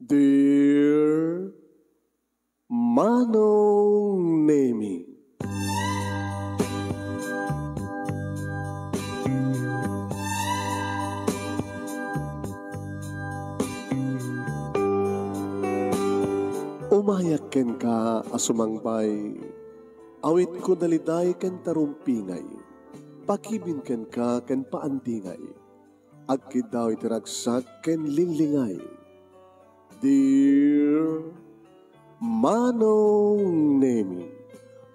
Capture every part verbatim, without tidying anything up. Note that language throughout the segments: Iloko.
Dear Manong Nemi. Umayak kenka a sumangbay, awitko daliday ken tarumpingay, pakibin kenka ken paandingay. Agkiddaw iti ragsak ken linglingay. Dear Manong Nemi,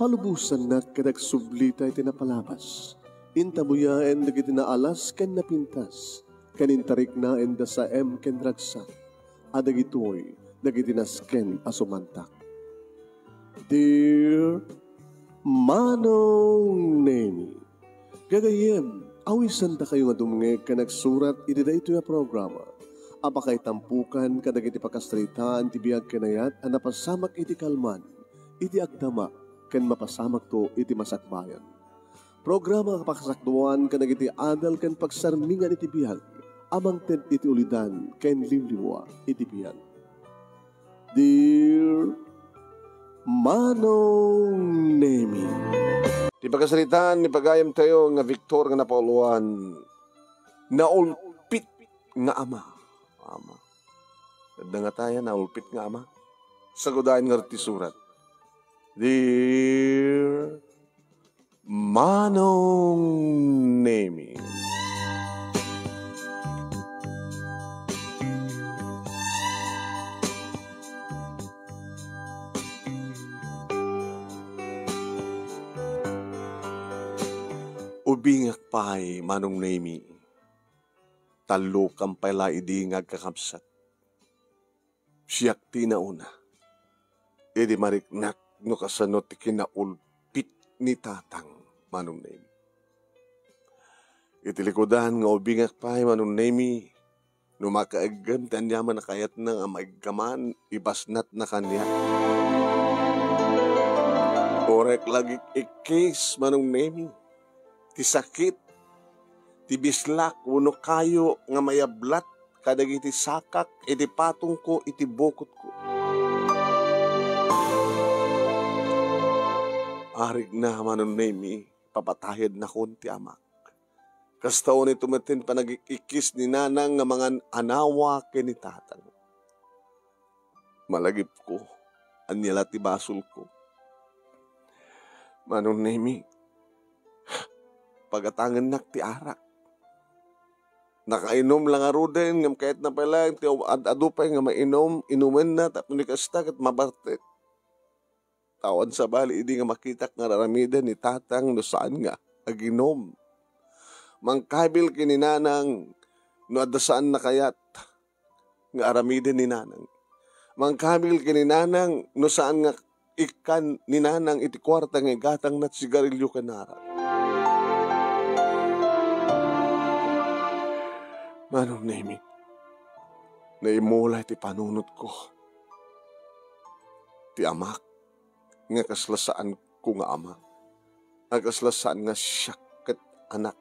palubosannak ket agsublita iti napalabas. Intabuyaen dagiti naalas ken napintas, ken intariknaen da saem ken ragsak, a dagitoy dagiti nasken a sumantak. Dear Manong Nemi, gagayyem, awisandakayo nga dumngeg ken agsurat iti daytoy a programa a pakaitampokan kadagiti pakasaritaan ti biag ken ayat a napasamak iti kalman, iti agdama, ken mapasamakto iti masakbayan. Programa a pakasakduan kadagiti adal ken pagsarmingan iti biag a mangted iti ulidan ken liwliwa iti biag. Dear Manong Nemi. Ti pakasaritaan ni pagayamtayo nga Victor nga napauluan, Naulpit nga Ama. Ama. Adda nga taya, Naulpit nga Ama. Sagudayen nga ti surat. Dear Manong Nemi. Ubingak pay, Manong Nemi. Tallokam pay la idi nga agkakabsat. Siak ti nauna. Idi mariknak no kasano ti kinaulpit ni Tatang, Manong Nemi. Iti likudan nga ubingak pay, Manong Nemi, no makaaggem ti aniaman a kayatna nga maiggaman, ibasnatna kaniak. Uray la ikkis, Manong Nemi, ti sakit, ti bislak wenno kayo nga mayablat kadagiti sakak iti patongko iti bukotko. Arigna, Manong Nemi, papatayadnakon ti amak. Kasta unay to met ti panagik-ikkis ni Nanang nga mangan-anawa ken ni Tatang. Malagipko, ania la ti basolko. Manong Nemi, pagatangennak ti arak. Nakainom la ngaruden, ngem kayatna pay laeng ti ad-adu pay nga mainom, inumenna, tapno di kasta ket mabartek. Awan sabali idi nga makitak nga ar-aramiden ni Tatang no saan nga aginom. Mangkabil ken ni Nanang no adda saanna kayat nga aramiden ni Nanang. Mangkabil ken ni Nanang no saan nga ikkan ni Nanang iti kuarta nga igatangna ti sigarilio ken arak. Manong Nemi, naimula iti panunotko ti amak nga kasla saanko nga ama, a kasla saan nga siak ket anak.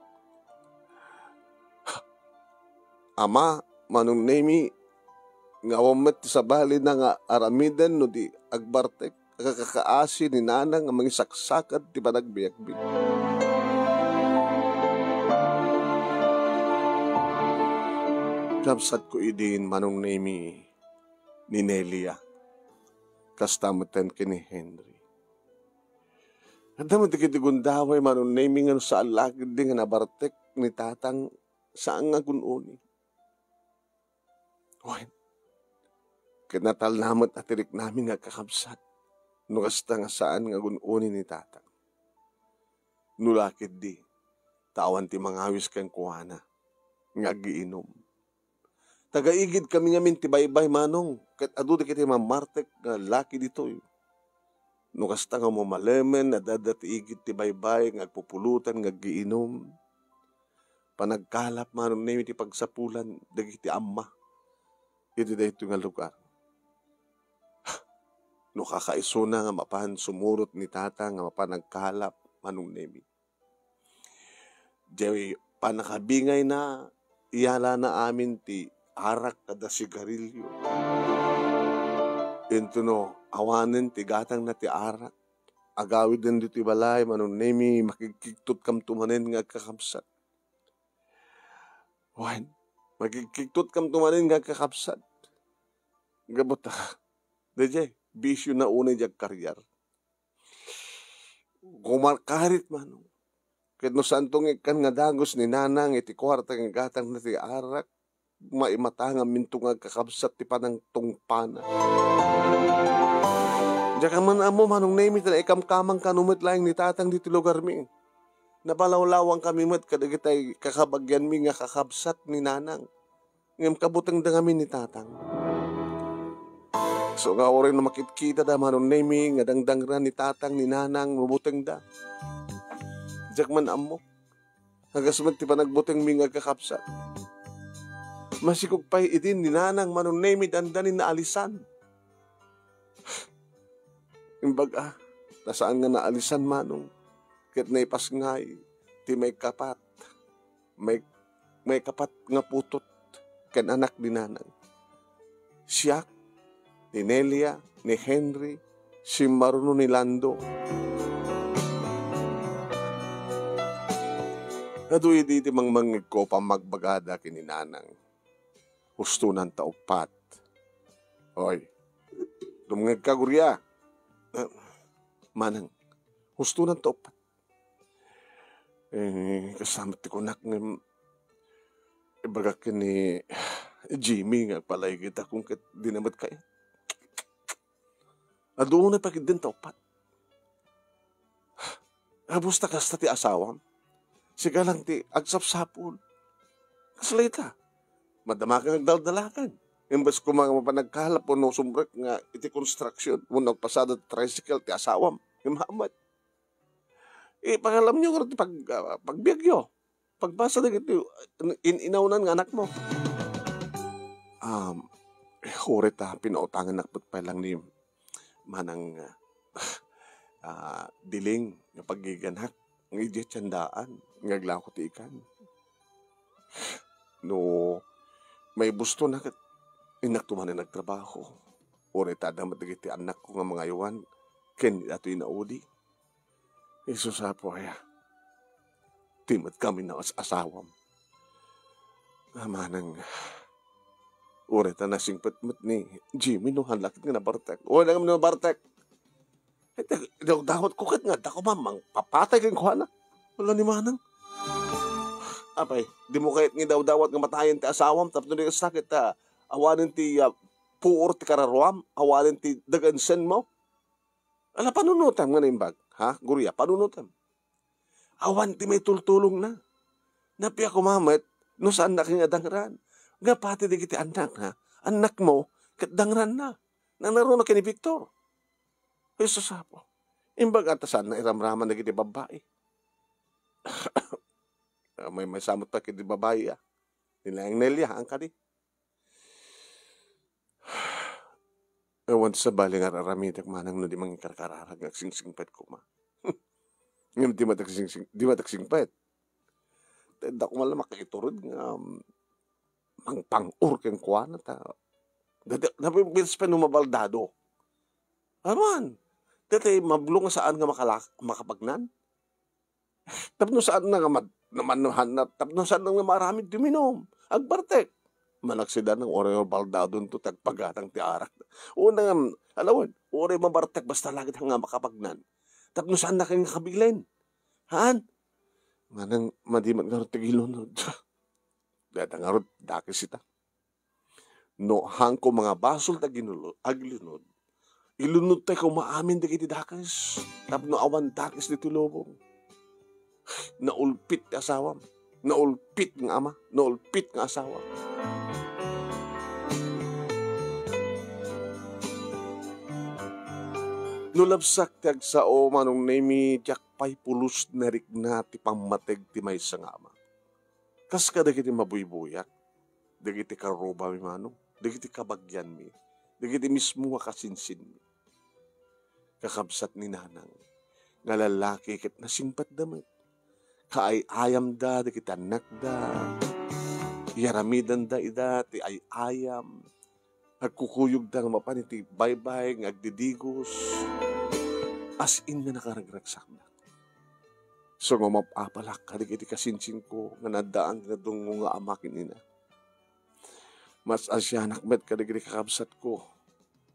Ama, Manong Nemi, nga awan met ti sabalina nga aramiden no di agbartek, agkakaasi ni Nanang nga mangisaksakad ti panagbiagbiag. Kabsatko idin, Manong Nemi, ni Nelia. Kasta metten ken ni Henry. Adda met dagiti gundaway, Manong Nemi, nga no saan la ketdi nga nabartek ni Tatang, saan nga gun-oni. Wen, ket natalna met a ti riknami nga agkakabsat no kasta nga saan nga gun-oni ni Tatang. No la ketdi, ta awan ti mangawis kenkuana nga agiinom. Taga-igidkami ngamin ti baybay, Manong, ket adu dagiti mammartek nga laki ditoy. No kasta nga umalemen, adda ti igid ti baybay nga agpupulutan nga agiinom. Panagkalap, Manong Nemi, ti pagsapulan dagiti amma iti daytoy nga lugar. No kakaisuna nga mapan sumurot ni Tata nga mapan nagkalap, Manong Nemi. Diay pannakabingayna, iyalana amin ti arak kada sigarilyo. Intono, awanen ti gatangna ti arak, agawiden ditoy balay, Manong Nemi, makigkigtot kamto manen nga agkakabsat. Wen, makigkigtot kamto manen nga agkakabsat. Gapu ta, daydiay, bisyo na unay di agkariar. Kumarkarit, Manong. Ket no saanto nga ikkan nga dagus ni Nanang iti kuarta nga gatangna ti arak, maimatangam minto nga agkakabsat ti panangtungpana. Diak man ammo, Manong Nemi, ta naikamkamang kano met laeng ni Tatang ditoy lugarmi. Napalawlawang kami met kadagitay kakabagianmi nga kakabsat ni Nanang. Ngem kabutengda ngamin ni Tatang. So nga uray no makitkitada, Manong Nemi, nga dangdangran ni Tatang ni Nanang no butengda. Diak man ammo. Agasem ti panagbutengmi nga agkakabsat. Masikog pay idin ni Nanang, Manong Nemi, dandani naalisan. Imbag a, ta saan nga naalisan, Manong, ket naipasngay ti maikapat, may, maikapat nga putot ken anak ni Nanang. Siak, ni Nelia, ni Henry, simmaruno ni Lando. Adu idi ti mangmangngegko pammagbagada ken ni Nanang. Hustonan ta uppat. Oy, dumngegka, Guria. Eh, Manang, hustonan ta uppat. Eh, kasama ti kunak ngem ibagak ken ni Jimmy nga agpalaigita kung ket dina met kayat. Adu unay pakidden ta uppat. Abus ta kasta ti asawam. Sika lang ti agsapsapul. Kasla ita. Madama ka nga agdaldalagan. Imbes koma nga mapan nagkalap wenno sumrek nga iti construction wenno agpasada ti tricycle ti asawam. Ngem hamet. Ipakalamyo nga ti pag-, ah, pagbiagyo. Pagbasa dagiti in-, inawnan nga anakmo. Um, uray ta pinautangannak met pay lang ni Manang, ah, Diling nga paggiganak nga idiay tiendaan nga aglako ti ikan. No maibustona ket innakto manen agtrabaho. Uray ta adda met dagiti annakko nga mangaywan ken datoy inaudi. Isus, Apo, aya. Ti met kami nga as-asawam. Amanang, uray ta nasingpet met ni Jimmy no han la ket nga nabartek. Uray na kami nabartek. Ket dawdawatko ket nga adda koma mangpapatay kenkuana. Wala ni Manang. Apay, dimo kayat nga idawdawat nga matayen ti asawam tapno di kasta ket, ah, awanen ti, ah, puor ti kararuam, awanen ti dagansenmo? Ala, panunotem nga naimbag, ha, Guria, panunotem. Awan ti maitultulongna. Napia koma met no saannak nga dangran. Nga pati dagiti annak, ha, annakmo, ket dangranna. Nanaruna ken ni Victor. Hesus, Apo. Imbag a ta saanna iramraman dagiti babbai. Maymaysa met pay ket ti babbai, a. Ni Laeng Nelia, haan kadi. Awan ti sabali nga ar-aramidek manang no di mangikarkararag nga agsingsingpet koma. Ngem di met agsingsing-, di met agsingpet. Ta adda koma la makaiturod nga, um, mangpang-or kenkuana ta. Dati, napi-, bilis pay no mabaldado. Awan. Dati mablo nga saan nga makala-, makapagnan. Tapno saanna nga mad-, namannuhanna, tapno saanna nga maaramid ti uminum. Agbartek. Manaksidan nga uray mabaldadonto ti agpagatang ti arak. Una nga, alawen, uray mabartek basta la ket nga makapagnan. Tapno saanna nga kabilen. Haan? Manang madi met ngarud ti agilunod. Dayta ngarud, dakes ita. No, haanko mangabasol ti aginulo-, agilunod, ilunodtay koma amin dagiti dakes, tapno awan dakes ditoy lubong. Naulpit ti asawam. Naulpit nga ama. Naulpit nga asawa. No labsak ti agsao, Manong Nemi, diak pay pulos narikna ti pammateg ti maysa nga ama. Kas kadagiti mabuybuyak, dagiti karrubami manong, dagiti kabagianmi, dagiti mismo nga kasinsinmi. Kakabsat ni Nanang nga lalaki ket nasingpetda met. Kaay-ayamda dagiti annakda. Yaramidenda ida ti ay-ayam. Agkukuyogda nga mapan iti baybay nga agdidigos. As in nga nakaragragsakda. So nga mapapalak kadagiti kasinsinko nga naddaan ti nadungngo nga ama ken ina. Mas asianak met kadagiti kakabsatko.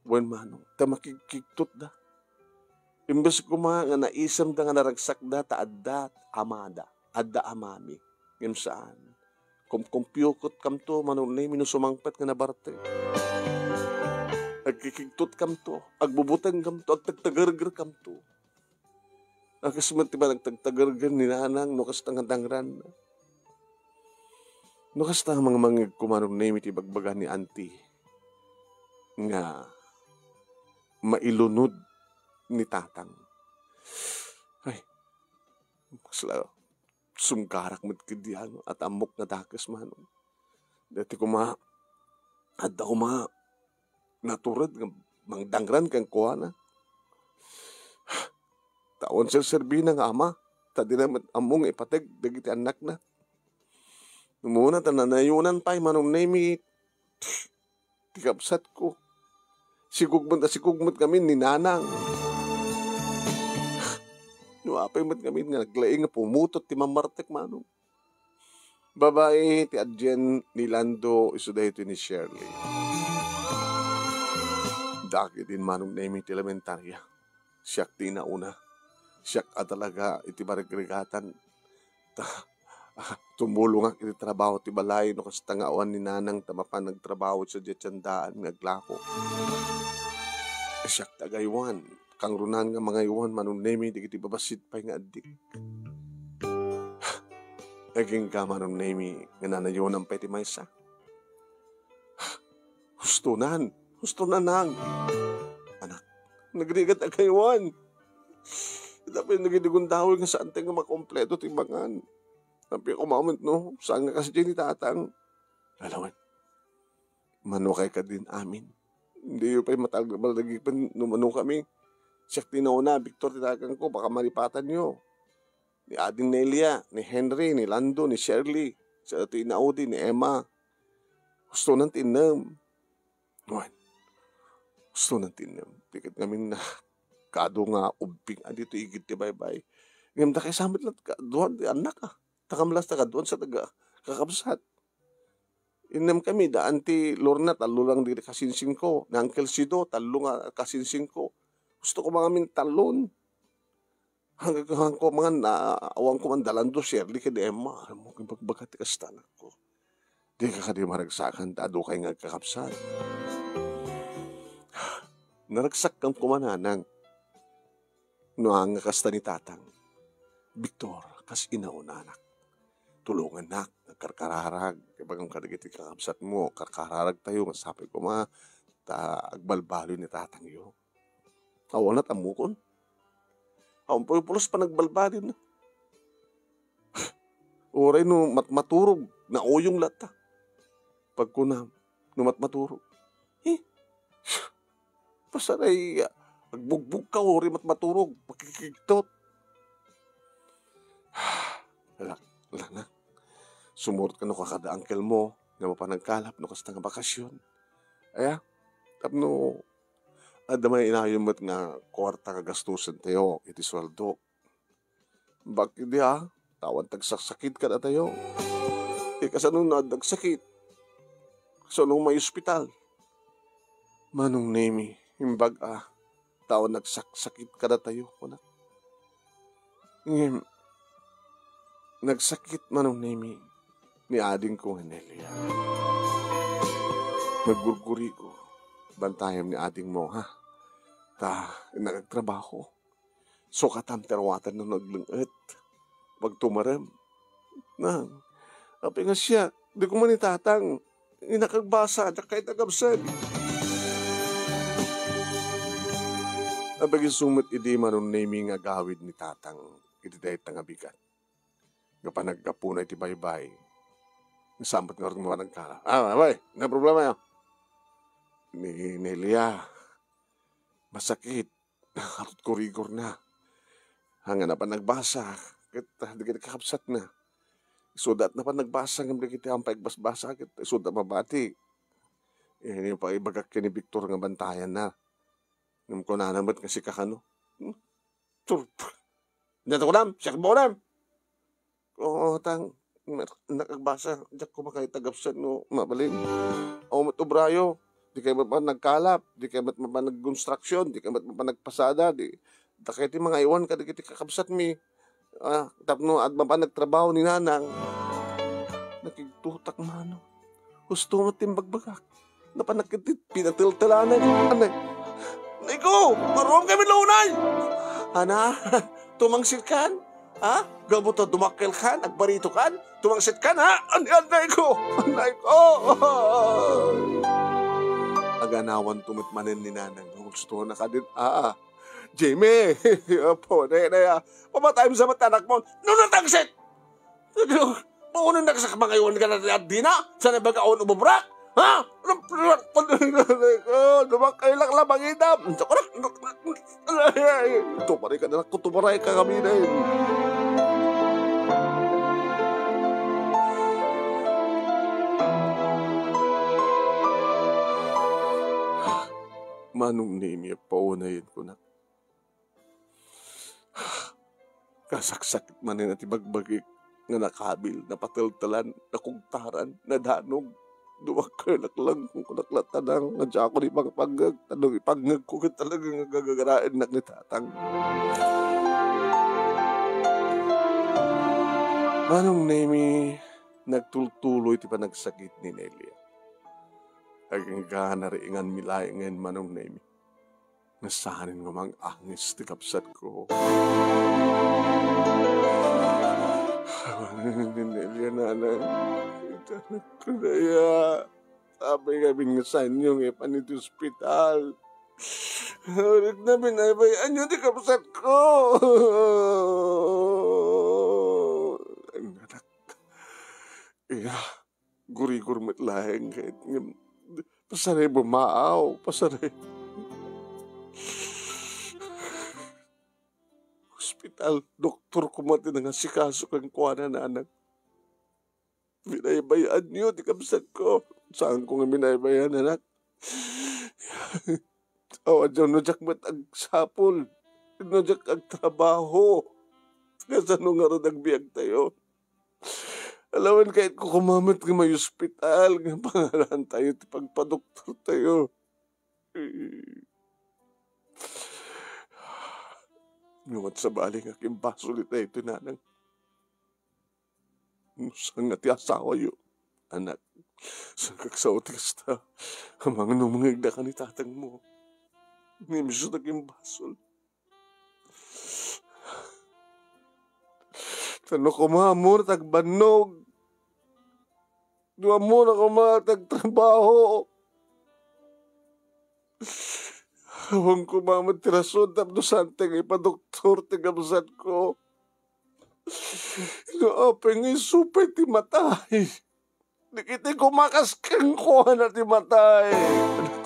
Wen manong, ta makigkigtotda. Imbes koma nga naisemda nga naragsakda ta adda amada, adda amami. Ngem saan. Kumkumpiyukotkamto, Manong Nemi, no sumangpet nga nabartek. Agkikigtotkamto, agbubutengkamto, agtagtagergerkamto. A kas met ti panagtagtagerger ni Nanang no kasta nga dangran. No kasta nga mangmangegko, Manong Nemi, ti ibagbaga ni Auntie nga mailunod ni Tatang. Ay, kasla, sumgarak met kadi, ano, at ammok nga dakes, Manong. Dati koma, adda koma natured nga mangdangran kenkuana. Taon serserbina nga ama, ta dina met ammo nga ipateg dagiti annakna. Umuna ta nanayonan pay, Manong Nemi, ti kabsatko. Sigugmet a sigugmet kami ni Nanang. No apay met kami nga naglaing nga pumutot ti mamartek, Manong. Babai ti adien ni Lando isu daytoy ni Shirley. Dagidin, Manong Nemi, ti elementaria. Siak ti inauna. Siak a talaga iti marigrigatan. Ta, tumulongak iti trabaho ti balay no kasta nga awan ni Nanang ta mapan nagtrabaho sadiay tiendaan nga aglako. Siak ti agaywan. Kangrunaan nga mangaywan, Manong Nemi, dagiti babassit pay nga addik. Agingga, Manong Nemi, nga nanayonan pay ti maysa. Hustonan, hustonan, Nang. Anak, nagrigat agaywan. Ita pay dagiti gundaway nga saan ti nga makompleto ti mangan. Apay koma met no, saan nga kasdiay ni Tatang. Alawen. Mano kay kadin amin. Diyo pay matalgabal dagipen no mano kami. Siak ti nauna, Victor ti daganko, baka malipatanyo. Ni Ading Nelia, ni Henry, ni Lando, ni Shirley, sa ti inaudi, ni Emma. Hustonan ti innem. Wen, hustonan ti innem. Ti ket ngamin na kado nga ubbing a dito igid ti baybay. Ngem dakay sa met lat kaduan ti annak, a. Takam las ta kaduan sa taga kakabsat. Innem kami, da Auntie Lorna, tallo lang dagiti kasinsingko. Ni Uncle Sido, tallo nga kasinsingko. Husto ko mangamin tallon. Hanggang, hanggang ko mangan, na, awan ko man da Lando, Shirley, ken Emma. Alam mo, kung pagbaga ti kasta, anakko. Di ka kadi maragsakan, ta adu kay nga agkakabsat. Naragsak kang kumananang. No, nga kasta ni Tatang. Victor, kas inaunanak. Tulongannak, agkarkararag. Ibagam kadagiti kakabsat mo, karkararag tayo, nga sapay koma, ta agbalbaliw ni Tatang yo. Awan a tammukon. Awan pay pulos panagbalbaliw na. Uray no matmaturog, nauyong latta. Pagkunam, no matmaturog. Eh, pasaray, ah, agbugbog ka, uray matmaturog, makikigtot. Ala, ala na. Sumurot ka no kakada uncle mo, nga mapanagkalap no kasta nga bakasyon. Aya, tapno adda may inayon met nga kuarta nga gastusen tayo iti sueldo. Bakit di, ha? Tawan tagsaksakit kadatayo. Ikasano na dagsakit? Kasano may ospital? Manong Nemi, imbag a, tawan nagsaksakit kadatayo, kunak. Ngem, nagsakit, Manong Nemi, ni adingko nga Nelia. Naggurguriko, bantayam ni adingmo, ha? Ta, nagtrabaho. Sukatam ti aruatan no nagleng-et. Pagtumarem. Na, apay nga siak, di ko man ni Tatang, inakagbasa, diak kay tagabsag. Apay isu met idi Manong Nemi nga agawid ni Tatang, iti dayta nga bigat. Nga panaggapuna iti baybay. Sambat nga rin mo nagkala. Ah, abay, na problema ya. Ni Nelia, masakit. Nakakatut ko rigor na. Hanggang na pa nagbasa, ket, ah, di ka kakabsat na. Isuda met napan nagbasa ngem dagiti ampay agbasbasa ket isuda mabati. Ania pay ibagak ken ni Victor nga bantayanna. Ngem kunana met nga sika kano, "Hmm? Tur-, ania ti kunam? Siak met kunam?" "Oo, tang, nakagbasa, diak koma kayat agabsat no mabalin. Awan met obrayo, dikay met mapan nagkalap, dikay met mapan nagkonstruksion, dikay met mapan nagpasada, di, dakay ti mangaywan kadagiti kakabsatmi. Ah, tapno adda mapan nagtrabaho ni Nanang." Nakigtutak, Manong. Husto met ti imbagbagak. Napanak iti pinateltelanan. Anay, "Nay ko, maruam kami launay! Ana, tumangsit kan? Ha? Gapu ta dumakkel kan, agbarito kan? Tumangsit kan, ha? Anay, anay ko! Anay ko!" Aganawan to met manen ni Nanang nga husto na kadin, "Ah, Jimmy, apo, nay, nay, ah, pamatayem sa met anakmo. No natangsit! Maunon na kasakmangayon ka na ti addina? Sa nabagaon umubra? Ha? Dumakay lang labangidam. Tumaray ka na, tumaray ka kami na yun. Manong Nemi, pauna yun ko na. Kasaksakit manen a ti bagbagik nga nakabil, napateltelan, nakugtaran, nadanog. Dumakkel lang, kunak la tanang, nga diak ni pangpangngeg, ta no ipangngegko ket talaga nga gagagaraennak ni Tatang. Manong Nemi, nagtultuloy ti panagsakit ni Nelia. Agingga nariinganmi laengen, Manong Nemi. Nasanin nga mang-angis ti kabsatko. Awan ni Nelia, Nanang. Ita nagkunaya. Sabi nga bin nga sanyo nga ipan iti ospital. Ulit na binaybay-anyo ti kabsatko. Ang anak. Iya. Gurigor met laeng ket ngem pasaray bumaaw, pasaray. Ospital, doktor koma ti nangasikaso kenkuana, Nanang. Binaybay-anyo ti kabsatko. Saanko nga binaybay-an, anak. Awan no diak met agsapul, no diak agtrabaho. Kasano ngarud agbiagtayo? Alawen, kayatko koma met nga maiospital nga pangarantayo ti pagpadoktortayo. Ngem sabali nga kimbasol itay ti Nanang. No saan nga ti asawayo, anak, saan nga agsao ti kasta? Amangan no mangngegda ken ni tatangmo. Ngem isu ti kimbasol. Ta no koma, ammona ti agbannog. No ammona koma ti agtrabaho. Awan koma met ti rason tapno saan ti nga ipadoktor ti kabsatko. No apay nga isu pay ti matay. Dagiti kumakas kenkuana ti matay.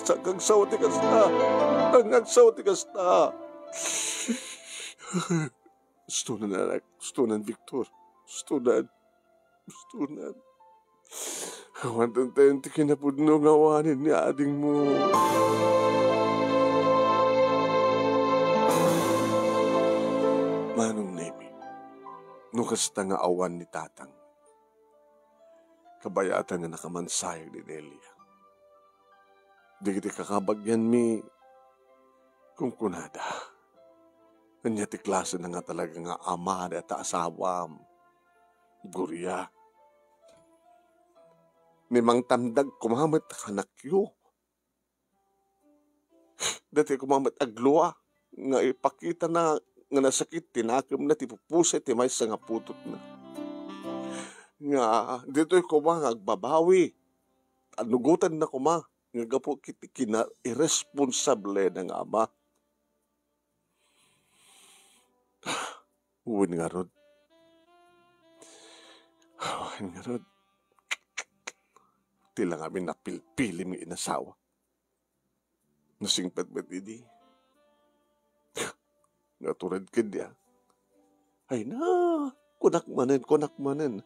Saan nga agsao ti kasta? Saan nga agsao ti kasta? Ustonan, anak. Ustonan, Victor. Ustonan. Ustonan. Awan tayo ti kinapudno nga awanen ni adingmo. Manong Nemi, no kasta nga awan ni tatang, kabayatan nga nakamansayag ni Nelia. Dagiti kakabagianmi, kunkunada, ania ti klase na nga talaga nga ama dayta asawam? Gloria. Ni mangtamdag koma met kanakyo. Daytoy koma met aglua nga ipakitana nga nasakit ti nakemna ti pupusay ti maysa nga putotna. Nga daytoy koma nga agbabawi. Anugotanna koma nga gapu iti kinairresponsablena nga ama. Wen ngarud. Wen ngarud. Ti la ngamin a pilpilim nga inasawa. Nasingpet met idi. Natured kaniak. Ay na, Kunak manen, kunak manen.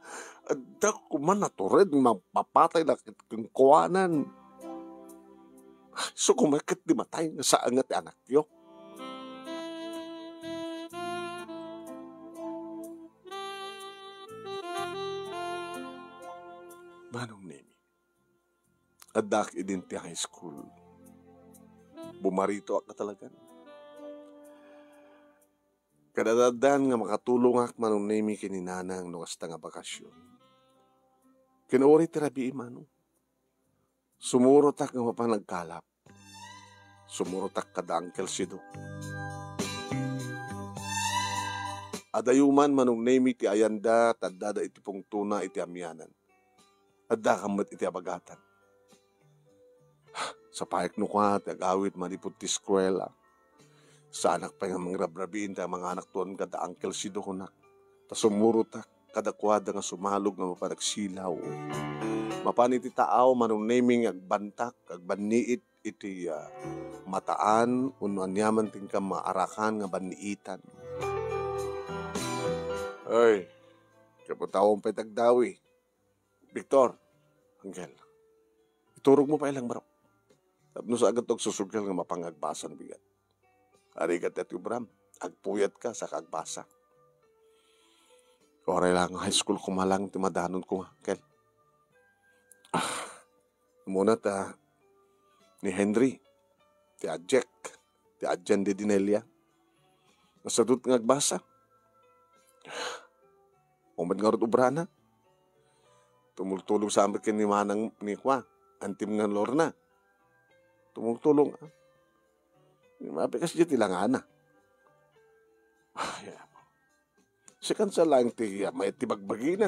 Adda koma natured nga mapapatay la ket kenkuanan. Isu koma ket di matay nga saan nga ti anakyo. Manong Nemi, addaak idin ti high school. Bumaritoak a talagan. Kadadaddaan nga makatulongak, Manong Nemi, ken ni Nanang no kasta nga bakasyon. Ken uray ti rabii, Manong. Sumurotak nga mapan agkalap. Sumurotak kada Uncle Sido. Adayo man, Manong Nemi, ti ayanda, ta addada iti pungtona iti amianan. Addakam met iti abagatan. Sapayek no kua ti agawid manipud ti eskuela. Saanak pay nga mangrabrabiin ta manganak tuan kada Uncle Sido, kunak. Ta sumurotak kadakuada nga sumalog nga mapan agsilaw. Mapan iti taaw, Manong Nemi, nga agbantak, agbanniit iti, ah, mataan, wenno aniaman ti inkam maarakan nga banniitan. Ay, kapatawon pay ti agdawi. Victor, Uncle, iturogmo pay lang, bro. Tapno saan ti agsusugal nga mapan nga agbasa no bigat. Arigat ti obram, agpuyatka, saka agbasa. Uray la nga high school koma lang ti madanonko, Uncle. Ah, umuna ta ni Henry, ti adiak, ti adian di Dinelia. Nasadut nga agbasa. Umat ngarud obrana. Tumultulong sa amin ken ni Manang ni kua, Antim nga Lorna. Tumultulong, ah. Mapikas di ti langana. Ay, apo. Sikan sa lang ti, ah, may ti bagbagina.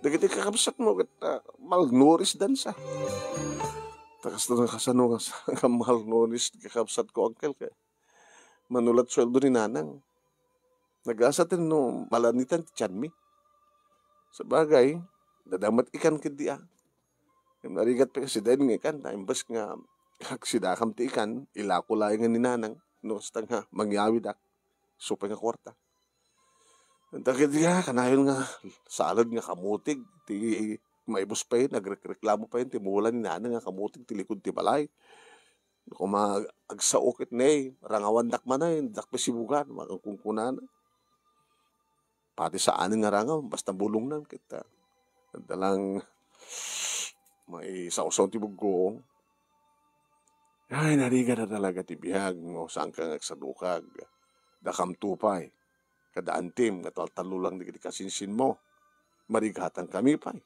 Dagiti kakabsat mo, ket, ah, malnourished dan sa. Ta kasta nga kasano nga sa, nga malnourished ti kakabsat ko, Uncle, kay manulat sueldo ni Nanang. Nagasaten no malanitan ti tianmi. Sabagay, dadamat ikan ket di, ah. Narigat pay kasi daydi nga ikan, ta imbes nga agsidakam ti ikan, ilako laeng ni Nanang, no kasta nga mangyawidak, isu pay nga kuarta. Dagiti, ah, kanayon nga salad nga kamutig, ti maibus pay, nagrekreklamo pay ti mula ni Nanang nga kamutig ti likod ti balay. Koma agsao ket ne, rangawandak manen, dakpay sibugan, kunkunana. Pati saanen nga rangaw, basta bulongnan ket, ah, adda lang maisawsaw ti buggoong. Ay, narigat a talaga ti biag no saanka nga agsadukag. Dakamto pay. Kada Antim nga taltallo lang dagiti kasinsinmo. Marigatankami pay.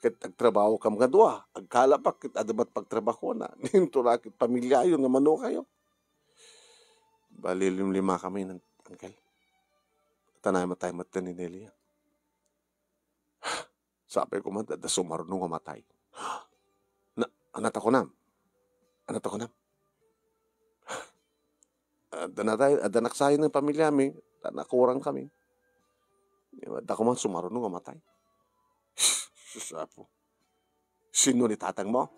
Ket agtrabahokam nga dua, agkalapak ket adda met pagtrabahuana. Ninto la ket pamiliayo nga manokayo. Bali, limlimakami, Uncle. Tanay matay met ni Nelia. Sapay koma, adda sumaruno nga matay. Na, ania ti kunam? Ania ti kunam? Adda natay, adda naksayen nga pamiliami, ta nakurangkami. Adda koma sumaruno nga matay. Sus, Apo. Sino ni tatangmo?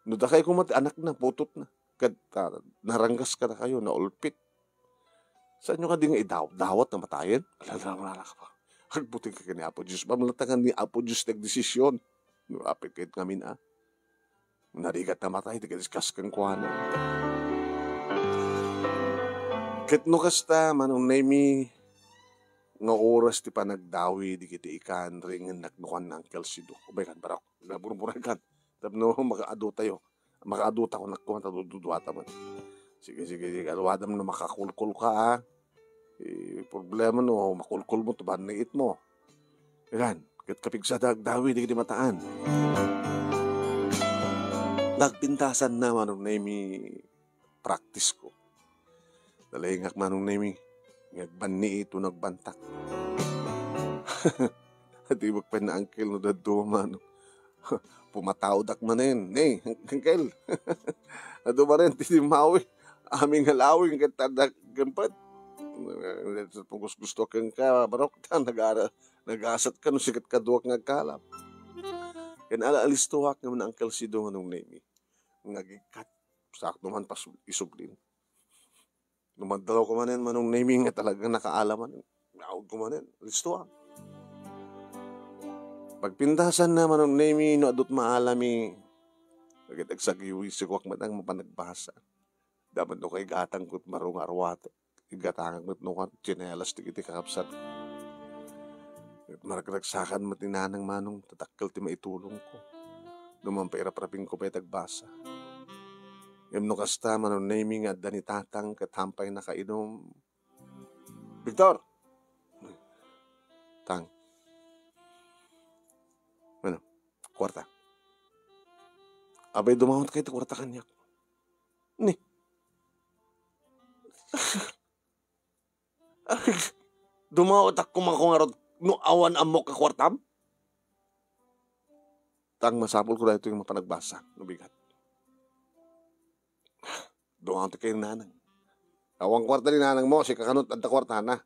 No dakay koma ti anakna, putotna. Ket, ah, naranggas kadakayo, naulpit. Saanyo kadi nga idawat nga matayen? Ala, ala, ala, ala ka pa. Agbuteng ka ken ni Apo Dios. Pamlatangan ni Apo Dios ti agdesisyon. No, apay ket ngamin, ah. Narigat a matay ti kadiskaskuana. Ket no kasta, Manong Nemi, nga oras ti panagdawi dagiti ikan, ringennak no kuan ni Uncle Sido. Ubay kan, barok. Naburnaburnay kan. Tapno makaadu tayo. Makaadu ta kunak koma ta dududuata man. Sige, sige, sige. Aluadam no makakulkol ka, ah. Eh, problema no makulkol mo, tuban ni itmo. Ilan, ket kapigsada agdawi dagiti mataan. Nagpintasan na, Manong Nemi, practice ko. Nalaingak, Manong Nemi, nga agbanni ito nagbantak. Adda ibagbain ni Uncle no dadduma, Manong. Pumataodak manen. Ne, Uncle. Adu manen ti dimmawi. Amin nga lawing ket adda kempet. Pagusgusto kenka, barok, ta nagara-, nagasat ka no sikat kaduak nga agkalap. Ken ala alistuak nga ni Uncle Sido, Manong Nemi. Nga agikkat, sakto man pas isublin. No maddaw ka manen, Manong Nemi, nga talaga nakaalaman. Agtaudko manen. Listo, ah. Pagpintasanna, Manong Nemi, no adut maalami, dagiti agsagiwisikoak met a mapanagbasa. Damo no kaigatangko ti baro nga arwatek. Igatangak met no kua ti tsinelas dagiti kakabsat. Ket maragsakan met ni Nanang Manong, ta dakkel ti maitulongko. No mampairaprapingko pay ti agbasa. Ngem no kasta, Manong Nemi, nga adda ni Tatang ket hampay nakainum. Victor! Tang. Ano? Kuarta. Abay, dumawat kayo ti kuarta kaniak. Ni. Dumawat ako, mako ngarud, no awan ammok a kuartam? Tang, masapul ko daytoy nga mapanagbasa, no bigat. Dumaon ti kay nanang. Awan kuarta ni nanang mo, sika kanut adda kuartana.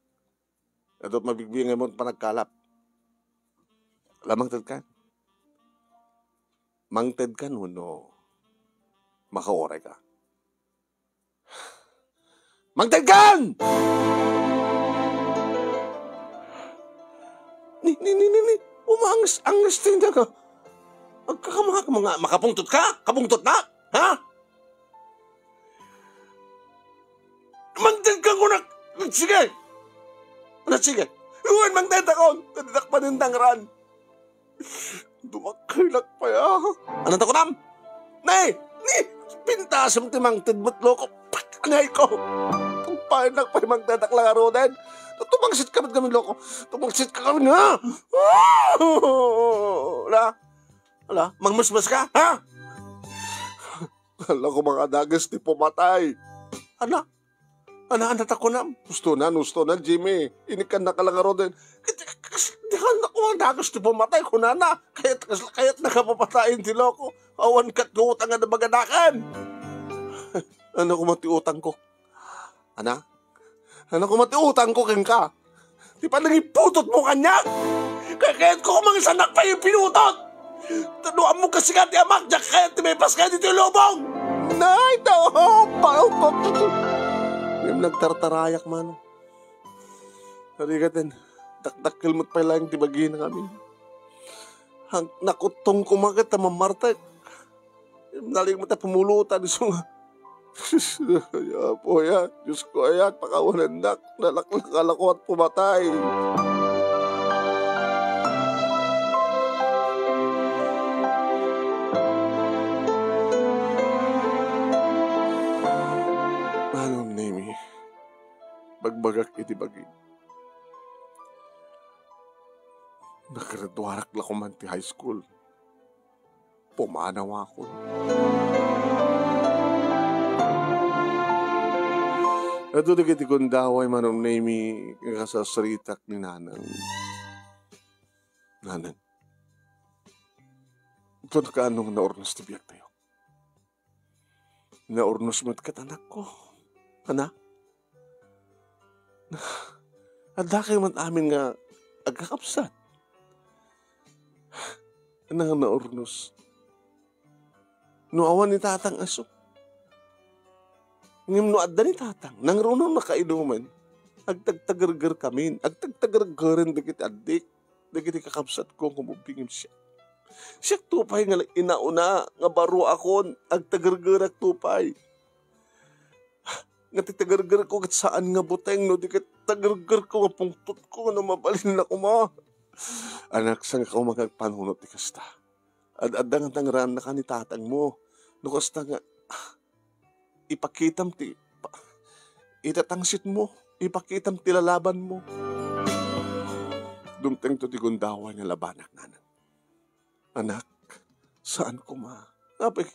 Adut mabigbigay mo panagkalap. Ala, mangted ka. Mangted ka, no, no. Makauray ka. Mangted ka! Ni, ni, ni, ni, ni. Umangas, angas din ka. Agkakamaka mga makapungtot ka? Kapungtot na? Ha? Mangted ka kunak. Sige. Ano, sige. Uwan, mangted ako. Kadidak panindangran. Dumakkelak pay, ah. Ano ta kunam? Ni, ni, pintasem ti mangted met, loko. Pak! Anay ko. Pagpanak pay mangtedak lang aroden. Tumangsit ka met kami, loko. Tumangsit ka kami, ha? Ala, ala, mangmusmus ka, ha? Ala ko, mga dagas ti pumatay. Ala, ala, ala, ta kunam. Husto na, husto na, Jimmy. Inikan na ka lang aroden. Di ka na ko, mga dagas ti pumatay, kunana. Kayat, kayat na kapapatayin ti loko. Awan kat ko utang nga nabaganakan. Ano ko mati utang ko? Ana? Ano ko mati utang ko kenka? Ti panangiputot mo kaniak? Kayat ko mangisanak pa yung pinutot! Taduan mo kasi ka ti amak, diak kayat ti may paskay dito yung lubong! Nay, tao! Pao! Yung nagtartarayak man. Narigaten, dakdakkel met pay laeng ti bagina kami. Hang-, nakuttong ko maket ta mamartek. Naling met a pumulutan isu nga. Ay, Apo, ay, Diyos ko, ay, pakawanennak. Nalaklak a lakuat pumatay. Manong Nemi, bagbagak iti bagim. Naggraduarak la koman ti high school. Pumanawakon. Adu dagiti gundaway, Manong Nemi, nga kasasritak ni Nanang. Nanang. Ito na kaano nga naurnos ti biag tayo. Naurnos met ket anakko. Ana? Adda kayo man amin nga agkakabsat. Ana nga naurnos? No awan ni tatang aso. Ngem no adda ni tatang, nangruno nakainuman, agtagtagerger kamin, agtagtagergeren dagiti addik. Dagiti kakabsatko nga umubing siak. Siak to pay nga inauna nga baro akon agtagergerak to pay. Nga ti tagergerko ket saan nga buteng no di ket tagergerko nga pungtotko nga no mabalin na koma. Anak, saan ka umagagpanunot ti kasta? Ad-adda nga tangraanna ka ni tatangmo. No kasta nga, ipakitam ti pa-, itatangsitmo, ipakitam ti lalabanmo. Dumtengto ti gundaway nga labanak, nanang. Anak, saan koma. Apay,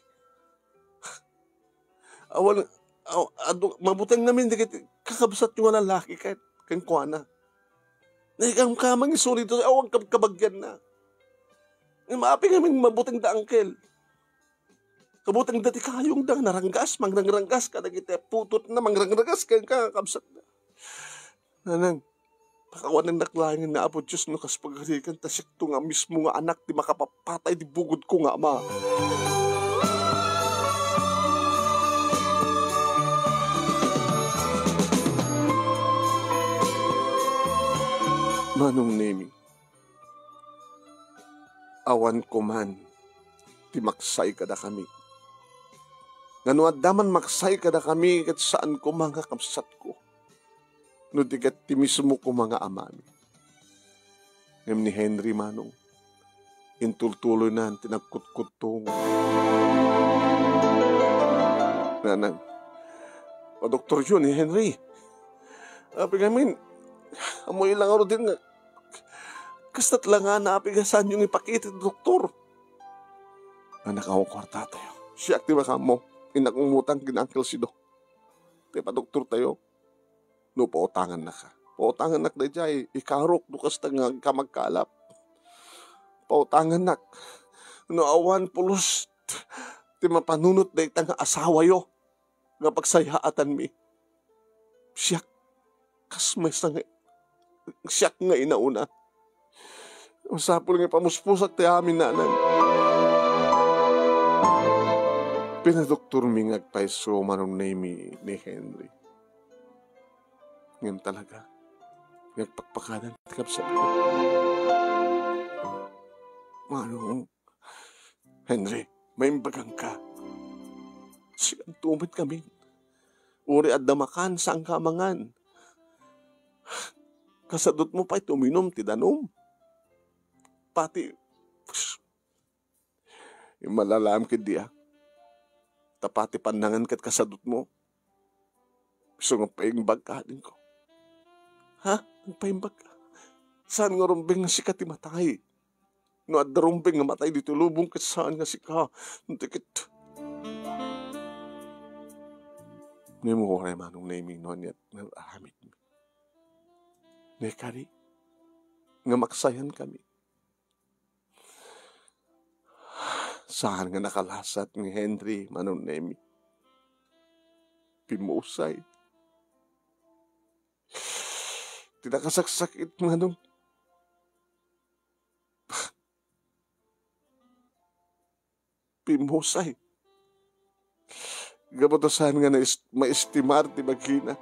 awan, aw-, adu-, mabuteng ngamin dagiti kakabsatyo nga lalaki ket kenkuana. Naikamkamang isu dito, awan kab-, kabagianna. Nga maapi ngamin mabuteng da, angkel. Kabuteng da ti kayong da, naranggas, mangrangrangas kadagiti putotna, mangrangrangas ken kakabsatna. Nanang, pakawanennak laeng ni Apo Dios no kas pagarigan, ta siakto nga mismo nga anak ti makapapatay ti bugodko nga ama. Manong Nemi, awan koman ti maksay kadakami. Nga no adda man maksay kadakami, ket saan koma nga kabsatko, no di ket ti mismo koma nga amami. Ngem ni Henry, Manong, intultuloynan ti nagkutkuttong. Nanang, padoktoryo ni Henry. Apay ngamin, ammoyo la ngaruden nga kasta't la nga apay nga saanyo nga ipakita ti doktor. Anak, awan kuartatayo. Siak ti makaammo. Innak umutang ken Uncle Sido. Ti padoktortayo. No pautangannaka, pautangannak daydiay ikarok no kasta nga agkamagkalap. Pautangannak no awan pulos ti mapanunot dayta nga asawayo nga pagsayaatanmi. Siak, kas maysa nga, siak nga inauna. Masapul nga ipamuspusak ti amin, Nanang. Pinadoktormi nga agpayso, Manong Nemi, ni Henry. Ngem talaga, nga agpakpakadan ti kabsatko. Manong, Henry, maimbagangka. Sianto met ngamin. Uray adda makan, saanka a mangan. Kasadutmo pay ti uminum ti danum. Pati, immalalaam ketdi a. Ta pati pannangan ket kasadutmo. Isu nga agpaimbagka, adingko. Ha? Agpaimbagka? Saan nga rumbeng nga sika ti matay? No adda rumbeng nga matay ditoy lubong, ket saan nga sika. Dikit. Ngem uray, Manong Nemi, no aniat nga aramidmi. Naikari, nga maksayankami. Saan nga nakalasat ni Henry, Manong Nemi. Pimusay. Ti nakasaksakit, Manong. Pimusay. Gapu ta saan nga nais-, maestimar ti bagina.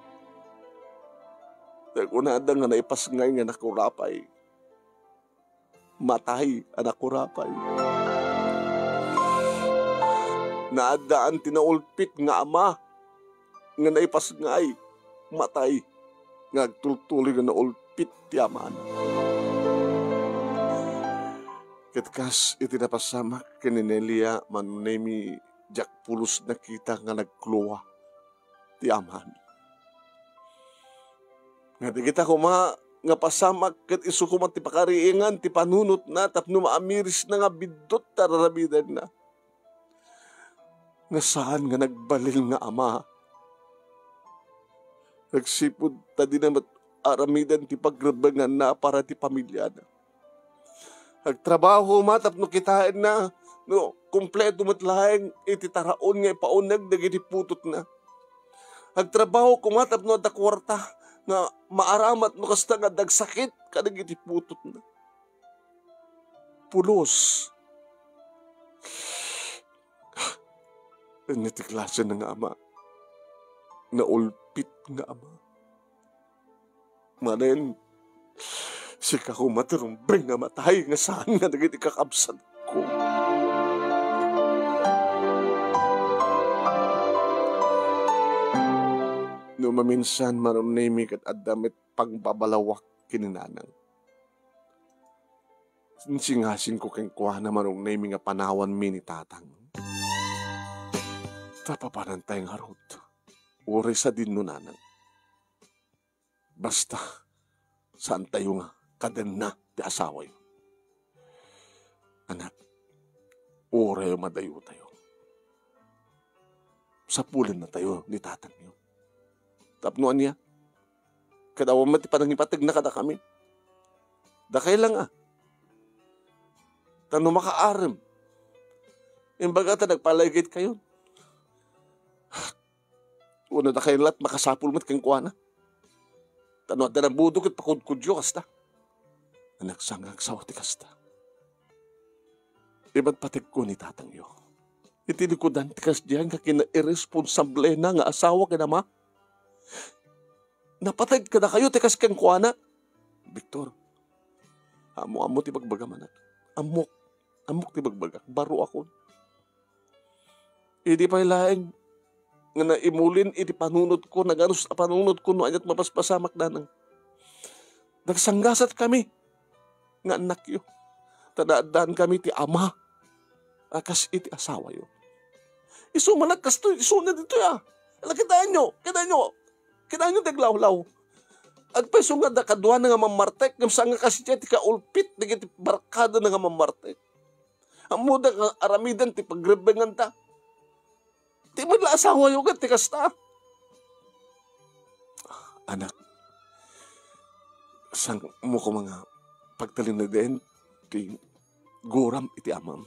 Nagkunada nga naipasngay nga nakurapay. Matay a nakurapay. Naaddaan ti naulpit nga ama nga naipasngay. Matay nga agtultuloy nga naulpit ti amana. Ket kas iti napasamak ken ni Nelia, Manong Nemi, diak pulos nakita nga nagklua ti amami. Nga dagita koma nga pasamak ket isu koma ti pakariingan ti panunotna tapno maamirisna nga biddut ti ar-aramidenna. Nga saan nga nagbalin nga ama. Agsipud ta dina met aramiden ti pagrebbenganna para ti pamiliana. Agtrabaho koma tapno kitaenna no kompleto met laeng iti taraon nga ipauneg dagiti putotna. Agtrabaho koma tapno adda kuarta nga maaramat no kasta nga adda agsakit kadagiti putotna. Pulos. Ania ti klasena nga ama? Naulpit nga ama. Manen, sika koma ti rumbeng nga matay nga saan nga dagiti kakabsatko. No maminsan, Manong Nemi, ket adda met pangbabalawak ken ni Nanang. Insingasingko kenkuana, Manong Nemi, nga panawanmi ni Tatang. Ta papanantay ngarud. Uray sadinno, Nanang. Basta, saantayo nga kadenna ti asawayo. Anak, uray madayotayo. Sapulennatayo ni tatangyo. Tapno ania? Ket awan met ti panangipategna kadakami. Dakay la nga. Ta no makaarem, imbaga ta nagpalaygaykayon. Wenno dakay lat makasapul met kenkuana. Ta no adda nabudo ket pakudkodyo kasta. Anak, saan nga agsao ti kasta? Imatpategko ni tatangyo iti likudan ti kasdiay nga kinairesponsablena nga asawa ken ama. Napateg kadakayo ti kas kenkuana. Victor, Ammo, ammo ti bagbagam, anak. Ammok. Ammok ti bagbagak. Baruakon. Idi pay laeng nga naimulin iti panunotko, naganus a panunotko no aniat mapaspasamak, nanang. Nagsanggasat kami nga annakyo. Ta naaddaan kami ti ama a kas iti asawayo. Isu man a kastoy, isuna ditoy a. Ala, kitaenyo, kitaenyo, kitaenyo ti aglawlaw. Agpayso nga da kadua na nga mammartek, ngem saan nga kas iti kaulpit dagiti barkada na nga mammartek. Ammoda nga aramiden ti pagrebbenganta. Ti met la asawayo ket ti kasta. Anak, saan mo koma nga pagtalinaeden ti guram iti amam?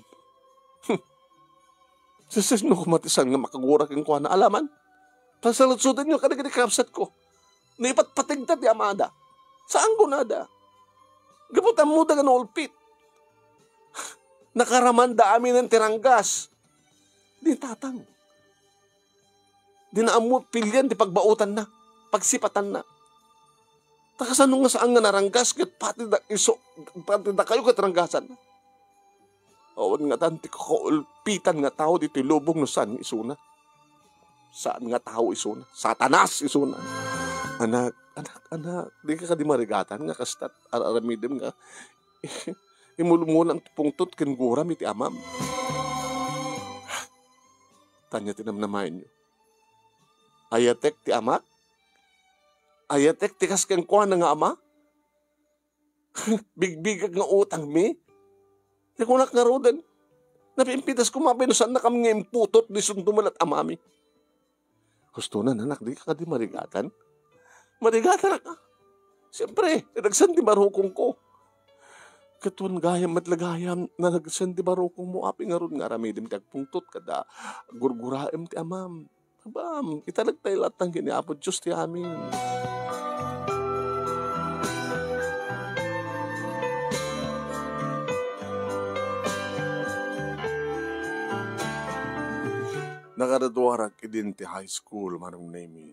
Sisisno koma ti saan nga makagura kenkuana? Alaman, pasalutsotenyo kadagiti kakabsatko. Naipatpategda ti amada. Saan kunada? Gapu ta ammoda nga naulpit. Nakaramanda aminen ti ranggas. Di tatang. Di na ammo pilian ti pagbaotanna, pagsipatanna. Ta kasano nga saan nga naranggas ket pati da isu, pati dakayo ket ranggasan? Awan ngatan ti kakaulpitan nga tao ditoy lubong no saan nga isuna. Saan nga tao isuna? Satanas isuna. Anak, anak, anak, dika kadi marigatan nga kastat ar-aramidem nga imulmulam ti pungtot ken guram iti amam. Ania ti namnamaenyo? Ayatek ti amak? Ayatek ti kas kenkuana nga ama? Bigbigak nga utangmi? Ti kunak ngaruden, napimpitasko, mapay no saannakami nga imputot, disunto met amami. Husto na, anak, dika kadi marigatan? Marigatanak a. Siempre, nagsan ti barukongko. Ket wen gayam met la gayam, nagsan ti barukongmo, apay ngarud nga aramidem ti agpungtot kada gurguraem ti amam? Abam, italek tayo latta ken ni Apo Dios ti amin. Nakaraduarak idin ti high school, Manong Nemy,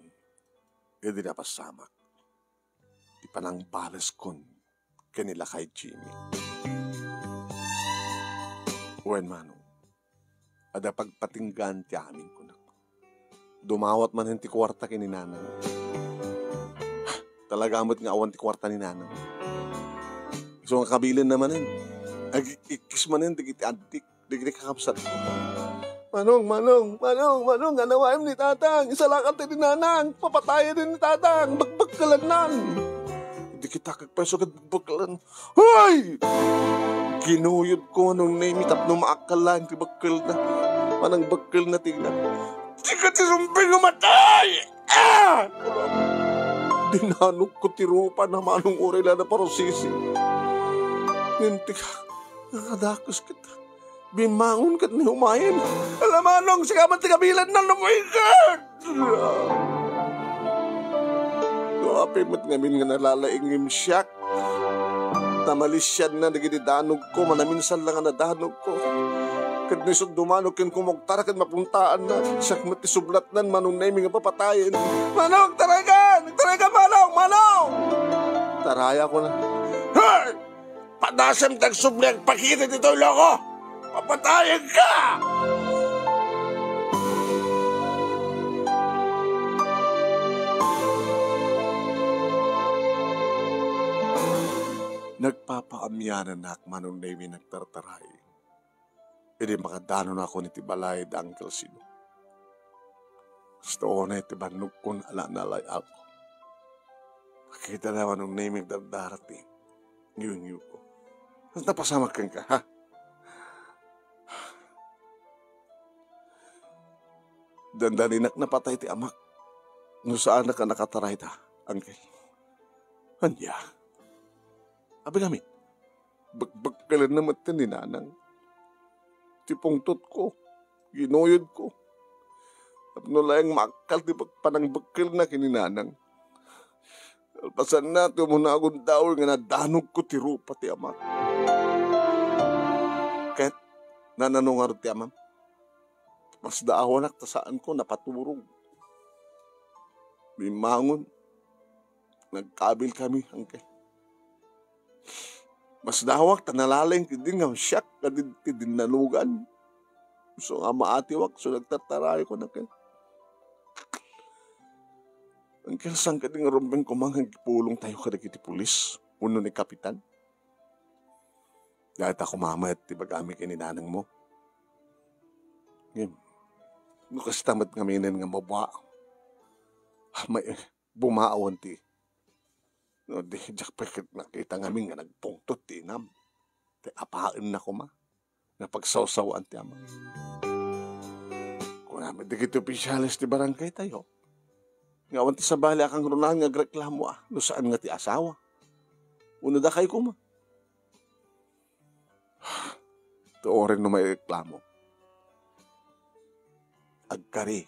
idi napasamak ti panangbaleskon ken ni Lakay Jimmy. Wen, Manong, adda pagpatinggaan ti amin, kunak. Dumawat manen ti kuarta ken ni Nanang. Talaga met nga awan ti kuarta ni Nanang. Isu nga kabilenna manen. Agik-ikkis manen dagiti addik, dagiti kakabsat. "Manong, Manong, Manong, Manong, anawaem ni Tatang. Isalakan ti ni Nanang. Papatayen ni Tatang. Bakbakkelannan." Idi kita agpayso ket bakbakkelan. Hoy! Kinuyodko, Manong Nemy, tapno maakkalan ti bakkelna. Manang bakkelna ti ina. Dika ti sumping nga matay! Ah! Dinanogko ti rupana, Manong, uray la naparusisi. Ngem ti ka-, nakadakes ket bimmangon ket ni umayen. Ala, Manong, sika met ti kabilenna, nabuy ket! No apay met ngamin nga nalalaingim siak, namalisianna dagiti danogko, manaminsan la nga nadanogko. Ket no isu dumanog ken kumugtara ket mapuntaanna, siak met ti sublatnan, Manong Nemy, nga papatayen. Manong, taragan! Taragan, Manong! Manong! Tarayakon. Hey! Padasem ti agsubli, agpakita ditoy, loko! Papatayenka! Nagpapaamiananak, Manong Nemy, nagtartaray. Idi makadanonakon iti balay da Uncle Sino. Kasta unay ti bannogkon a nalay-awko. Makita na, Manong Nemy, agdardarati. Ngiwngiyko. Napasamak kenka, ha? Dandaninak napatay ti amak. No saanak a nakatarayda, Uncle. Ania? Abi ngamin, bakbakkelanna met ni Nanang. Ti pungtotko, ginuyodko. Tapno laeng maakkal ti pag-, panangbakkelna ken ni Nanang. Kalpasanna ti umuna a gundaway nga nadanogko ti rupa ti amak. Ket nanano ngarud ti amam? Masdaawanak ta saanko napaturog. Bimmangon. Nagkabilkami, Uncle. Masdawak ta nalaing ketdi nga siak nga di-, ti dinnanugan. So nga maatiwak, so nagtartarayo ko na ken. Angkel, saan ketdi nga rumbeng koma nga agpulong tayo kadagiti pulis wenno ni Kapitan? Dayta koma met ti bagami ken ni nanangmo. Ngem, no kasta met ngaminen nga mabua, may bumaon ti, no, di, diak pay ket nakita ngamin nga nagpungtot ti inam. Ti apaenna koma nga pagsawsawaan ti amam. Kuna met dagiti opisyales ti barangay tayo, nga awan ti sabali a kangrunaan nga agreklamo a no saan nga ti asawa. Wenno dakay koma. Ti uray no maireklamo, agkari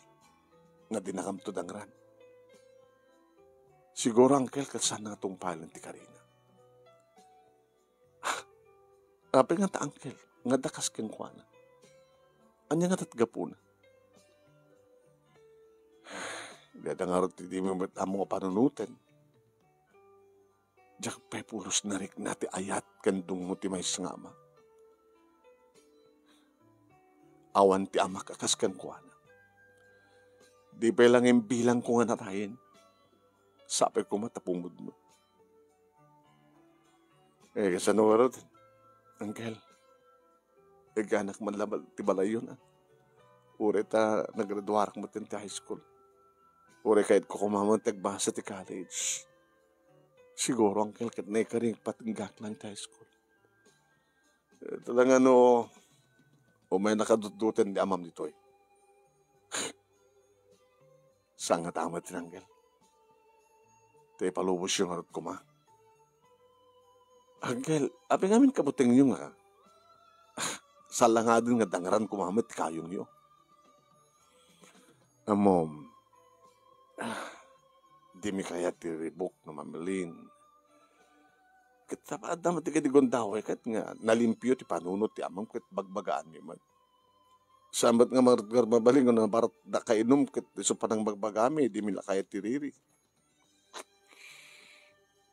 nga dinakamto dangran. Siguro, angkel, ket saan nga tungpalen ti karina. Apay ngata, angkel, nga adda kas kenkuana? Ania ngata ti gapuna? Dayta ngarud ti dimo met ammo nga panunoten. Diak pay pulos narikna ti ayat ken dungngo ti maysa nga ama. Awan ti amak a kas kenkuana. Di pay la ngem bilangko nga natayen. Sapay koma ta pumudno. Eh, kasano ngarud, angkel? Igganak man la bal-, ti balayyon, a. Uray ta nagraduarak met ti high school. Uray kayatko koma met ti agbasa ti college. Siguro, angkel, ket naikari nga agpatinggak lang ti high school. Eh, talaga no, umay nakadutduten ti amam ditoy. Saan nga tama ti, angkel? Ta ipalubosyo ngarud koma. Angkel, apay ngamin kabutengyo nga, ah, salangaden nga dangran koma met ti kayongyo? Ammom, ah, dimi kayat ti ribuk no mamalin. Ket ta-, adda met ti kadi gundaway ket nga nalimpio ti panunot ti amam ket bagbagaanmi met. Saan met nga marutgar mabalin nga nabarat da kainum ket isu panangbagbagami, dimi la kayat ti riri.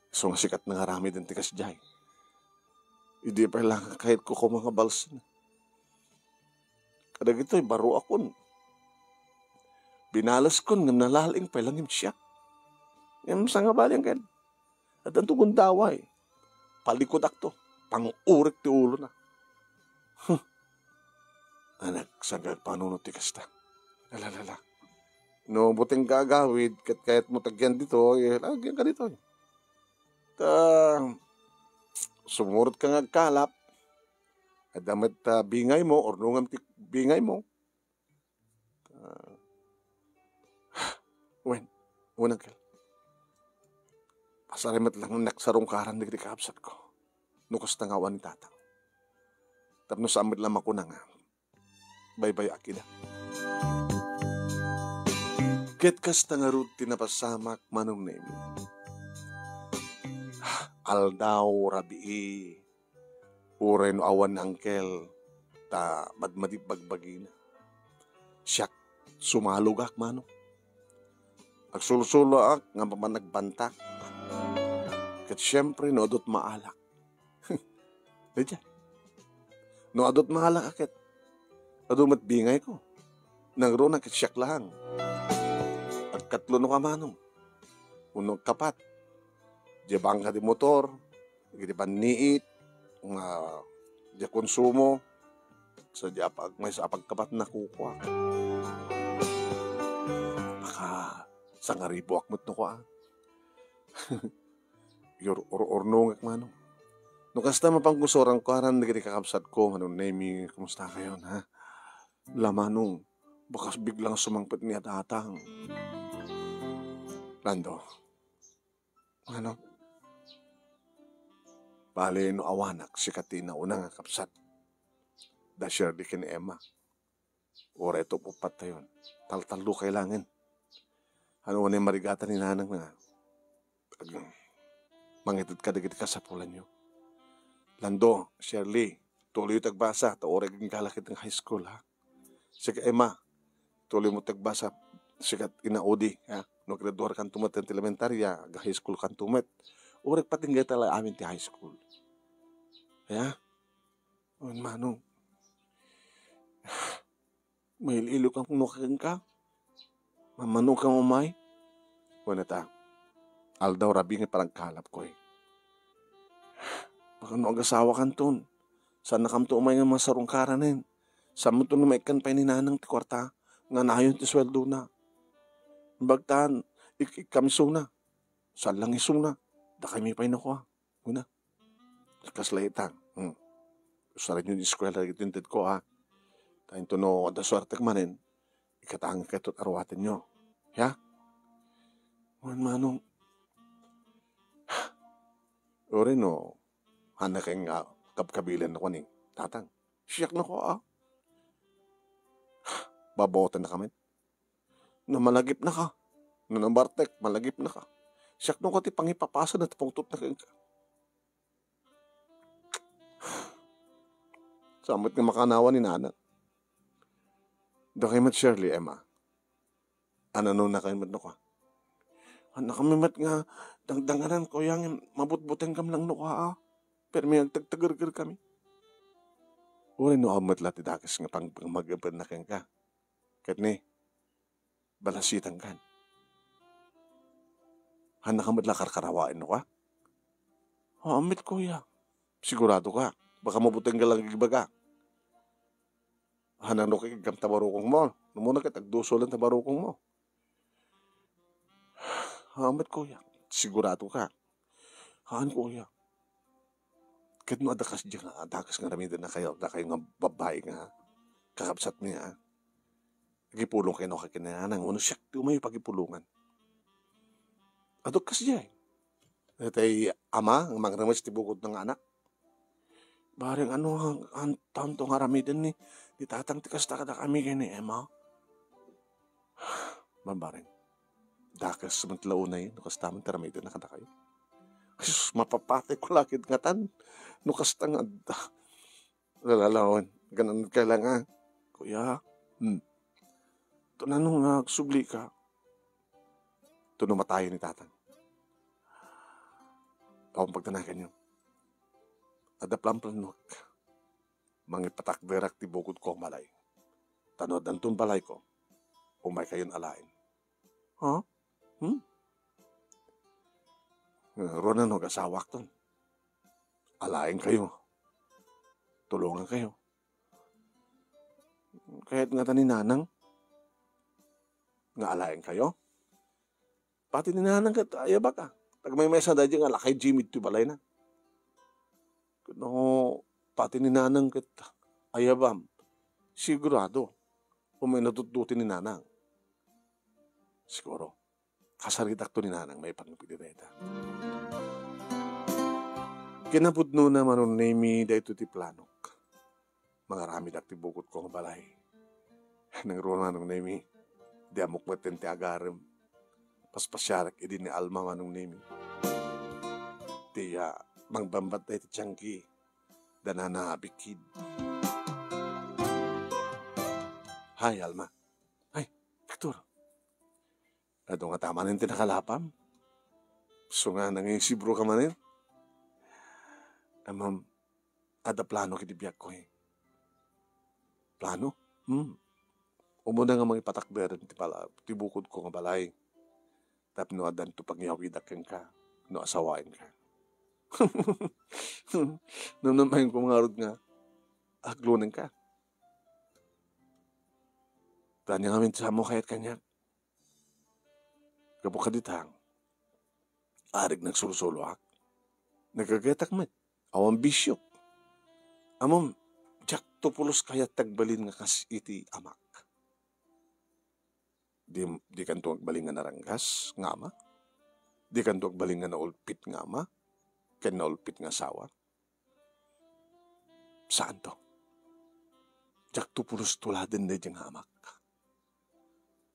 Isu nga sika ti nangaramid ti kasdiay. Idi pay la nga kayatko koma nga balsen. Kadagitoy, baruakon. Binaleskon ngem nalal-ing pay la ngem siak. Ngem saan nga bali, angkel? Addanto gundaway. Palikudakto. Pang-urik ti ulona. Huh. Anak, saan nga agpanunot ti kasta? Ala, ala, ala. No butengka agawid, ket kayatmo ti agyan ditoy, eh, agyanka ditoy. Ta, sumurotka nga agkalap, adda met, ah, bingaymo, urnongam ti bingaymo. Ah, wen, wen, angkel. Pasarem met lang nga agsarungkaran dagiti kakabsatko. No kasta nga awan ni tatang. Tapno saan met lang makuna nga baybay-ak ida. Ket kasta ngarud ti napasamak, Manong Nemi. Aldaw, rabii, uray no awan ni angkel, ta madmadit bagbagina. Siak, sumalogak, Manong. Agsulsuloak nga mapan agbantak. Ket siempre, no adut maalak. Daydiay. No adut maalak a ket, adu met bingayko. Nangruna ket siak laeng. Agkatlo no ka, Manong. Wenno agkapat. Diay bangka ti motor, dagiti panniit, nga diay konsumo, sa diay apag-, maysa a pagkapat nakukuak. Baka sangaribuak met no kua. Ur-, ur-, urnongek, Manong. No kasta, mapanggusoranko aran dagiti kakabsatko, Manong Nemi, kumusta kayon, ha? La, Manong, bakas biglang sumangpet ni Atatang. Lando, Manong, bale no awanak, sika ti nauna nga kabsat. Da Shirley ken Emma. Uray to uppat tayon. Taltallo kay laengen. Ano, unay marigatan ni Nanang nga ag-, mangited kadagiti kasapulanyo. Lando, Shirley, tuloyyo ti agbasa, ta uray agingga la ket nga high school, ha? Sika, Emma, tuloymo ti agbasa, sika, Ina Odi, ha? No graduar kanto met ti elementarya, ag-high school kanto met. Uray patinggayta la amin ti high school. Kaya, wen manong, mail-ilo kano kenka? Mamano ka umay? Wen ita, aldaw rabii nga panagkalapko, eh. Baka no agasawakanton, saannakanto umay nga masarungkaranen. Saanmoto no maikkan pay ni nanang ti kuarta nga nayon ti sueldona. Bagtan, ik-, ikkamisona. Saan lang isuna. Dakami pay nakua. Una. Kasla ita. Hmm. Usarenyo ti eskuela dagiti intedko, ha. Ta intono adda suertek manen, ikatangekto ti aruatenyo. Ya? Wen manong, uray no, haanna kayat nga kabkabilan no kua ni tatang. Siak no kua, ah. Babaotennak met. No malagipnaka. No nabartek, malagipnaka. Siak no kua ti pangipapasna ti pungtotna kenka. Saan met nga makannawan ni nanang. Dakay met, Shirley, Emma. Ananonakay met no kua? Annakami met nga dangdanganan, kuya, ngem mabutbutengkami lang no kua, ah. Permi agtagtagergerkami. Uray no awan met la ti dakes nga pang-, pangmageppenna kenka. Ket ni, balasitangkan. Haannaka met la karkarawaen no kua? Awan met, kuya. Sigurado ka? Baka mabutengka lang ibaga. Haanna no kaikkam ta barukongmo? No umuna ket agdusolen ta barukongmo. Awan met, kuya. Sigurado ka? Haan, kuya. Ket no adda kasdiay nga dakes nga aramidennakayo, dakayo nga babbai nga kakabsatmi, a, agipulongkayo no ken ni nanang, wenno siak ti umayo pagipulongan. Adu kasdiay. Daytoy ama nga mangremes ti bukodna nga anak. Bareng, ano, an-, antanto nga aramiden ni, ni tatang ti kasta kadakami ken ni Emma? Barbareng, dakes met la unay no kasta met ti aramidenna kadakayo. Jesus, mapapatayko la ket ngatan no kasta nga adda. Lalawen, ganun kailangan. Kuya, hmm. Ito na nung, ah, agsubli ka. Ito no matayen ni tatang. Awan pagtanakanyo. Adda planplanok. Mangipatakderak ti bukodko a balay. Ta no addanton balayko, umaykayon alaen. Ha? Hmm? Ruar no agasawakton. Alaenkayo. Tulongankayo. Kayat ngata ni nanang nga alaenkayo? Pati ni nanang ket ayabak, a. Tagmaymaysa daydiay nga lakay Jimmy ti balayna. No pati ni nanang ket ayabam, sigurado, umay natuttuti ni nanang. Siguro, kasaritakto ni nanang maipanggep iti dayta. Kinapudnona, Manong Nemi, daytoy ti planok. Mangaramidak ti bukodko nga balay. Nangruar, Manong Nemi, di ammok metten ti agarem. Paspasiarek idi ni Alma, Manong Nemi. Ti, ah, mangbambat dayta ti tiangki, danana a bikkid. Hay, Alma. Hay, Victor. Adu ngata manen ti nakalapam? Isu nga nangisibro ka manen? Ammom, adda plano iti biagko, eh. Plano? Hmm. Umuna nga mangipatakder ti bala-, ti bukodko nga balay. Tapno addanto pagyawidak kenka no asawaenka. Namnamaenko ngarud nga aglonenka. Ania ngamin ti saanmo kayat kaniak? Gapu kadita, arik nagsursuluak. Nagagatak met. Awan bisio. Ammom, diakto pulos kayat ti agbalin nga kas iti amak. Di, dikanto agbalin nga naranggas nga ama. Dikanto agbalin nga naulpit nga ama ken naulpit nga asawa. Saanto. Diakto pulos tuladen daydiay nga amak.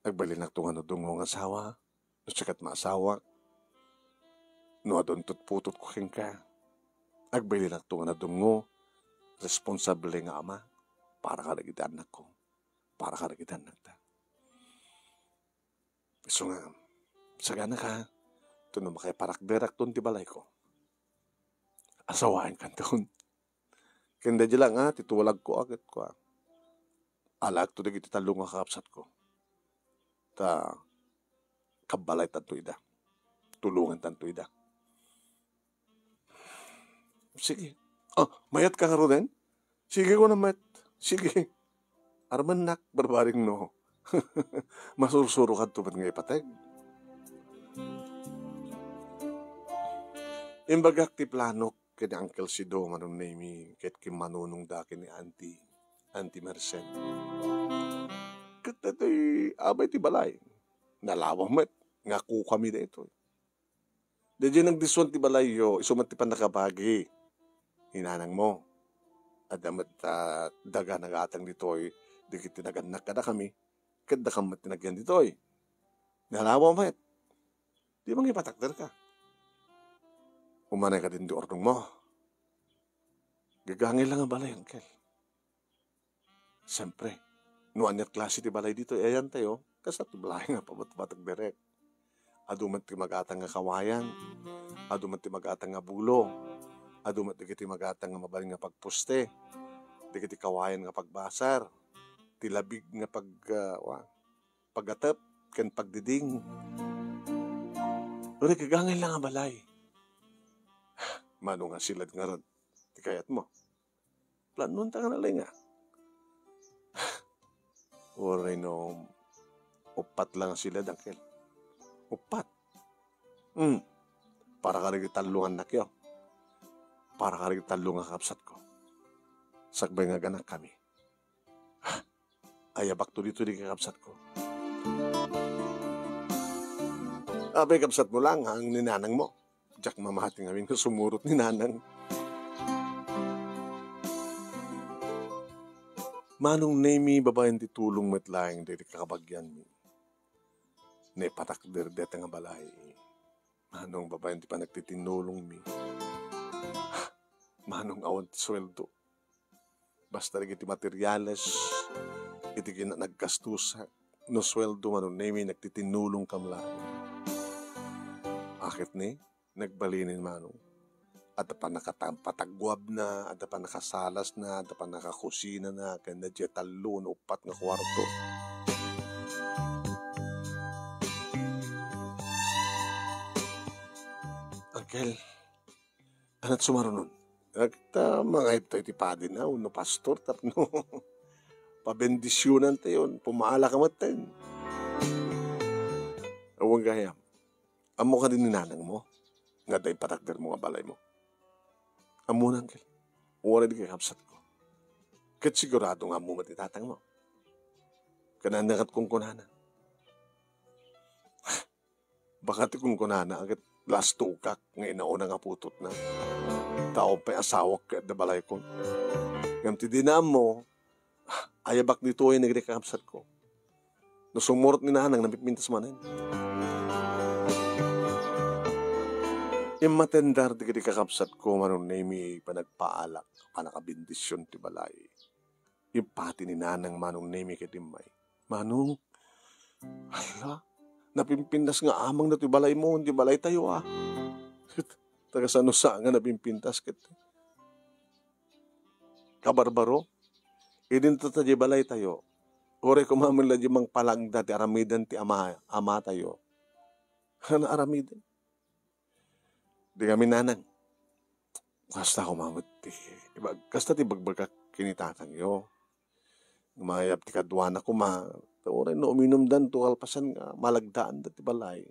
Agbalinakto nga nadungngo nga asawa, no sika ti maasawak, no adun tutputotko kenka. Agbalinakto nga nadungngo, responsable nga ama, para kadagiti annakko, para kadagiti annakta. Isu nga, saganaka, tapno makaiparakderakton ti balayko, asawaenkanton. Ken daydi la nga ti tulagko a ket kua, alaekto dagiti tallo nga kakabsatko. Ta kabbalaytanto ida. Tulongantanto ida. Sige. Ah, mayatka ngaruden? Sige, kunam met. Sige. Armennak, barbaring no. Masursurokanto met nga ipateg. Imbagak ti planok ken ni Uncle Sido, Manong Nemy, ket kimmanunongda ken ni Auntie, Auntie Merced. Ket daytoy abay ti balay. Nalawa met nga kukami daytoy. Daydiay nagdisuan ti balayyo, isu met ti pannakabagi ni nanangmo. Adda met, ah, daga nagatang ditoy, dagiti nagannak kadakami, ket dakam met ti nagyan ditoy. Nalawa met. Di mangipatakderka. Umanay kadin ti urnongmo. Gagangay la nga balay, Uncle. Siempre, no aniat klase ti balay ditoy, ayantayo, kasta ti balay nga pabatbatag direk. Adu met ti magatang nga kawayan, adu met ti magatang nga bulo, adu met dagiti magatang nga mabalin nga pagposte, dagiti kawayan nga pagbasar, ti labig nga pag, ah, wa-, pagatep ken pagdiding. Uray, gagangay la nga balay. Mano nga silad ngarud ti kayatmo? Planuanta nga nalaing. Uray no, uppat la nga silad, Uncle. Uppat. Hmm. Para kadagiti tallo nga annakyo. Para kadagiti tallo nga kakabsatko. Sakbay nga aganakkami. Ayabakto ditoy dagiti kakabsatko. Apay, kabsatmo laeng ni nanangmo. Diak mamati ngamin nga sumurot ni nanang. Manong Nemy, babaen ti tulong met laeng dagiti kakabagianmi. Naipatakder dayta nga balay. Manong, babaen ti panagtitinnulongmi. Manong, awan ti sueldo. Basta dagiti materiales, iti kina-, naggastusak, no sueldo, Manong Nemy, nagtitinnulongkam laeng. Aket ni, nagbalinen, Manong. Adda pannakata-, pataguabna, adda pannakasalasna, adda pannakakusinana, ken daydiay tallo no uppat nga kuarto. Uncle, aniat sumarunon? Agta, mangayabto iti padina wenno pastor tapno pabendisionantayon, pumaalaka metten. Awan gayam. Ammo kadi ni nanangmo nga adda ipatakdermo nga balaymo? Ammona, Uncle. Uray dagiti kakabsatko. Ket sigurado nga ammo met ni tatangmo. Kanana ket kunkunana. Baka ti kunkunana ket lastokak nga inauna nga putotna. Ta awan pay asawak ket adda balayko. Ngem ti dina ammo, ayabak ditoy dagiti kakabsatko. No sumurot ni nanang, napimpintas manen. Immatendar dagiti kakabsatko, Manong Nemy, panagpaalak, pannakabendision ti balay. Impati ni nanang, Manong Nemy, ket immay. Manong, hala, napimpintas nga amang datoy balaymo, ti balaytayo, a. Taga sano sa nga napimpintas ket kabarbaro? Idinto ta di balaytayo. Uray koma met la di mangpalagda ti aramiden ti ama, amatayo. Haan a aramiden? Di kami, nanang. Kasta koma met ti ibag-, kasta ti bagbagak ken ni tatangyo. Mayab ti kaduana koma, ta uray no uminumdanto kalpasan nga malagdaanda ti balay.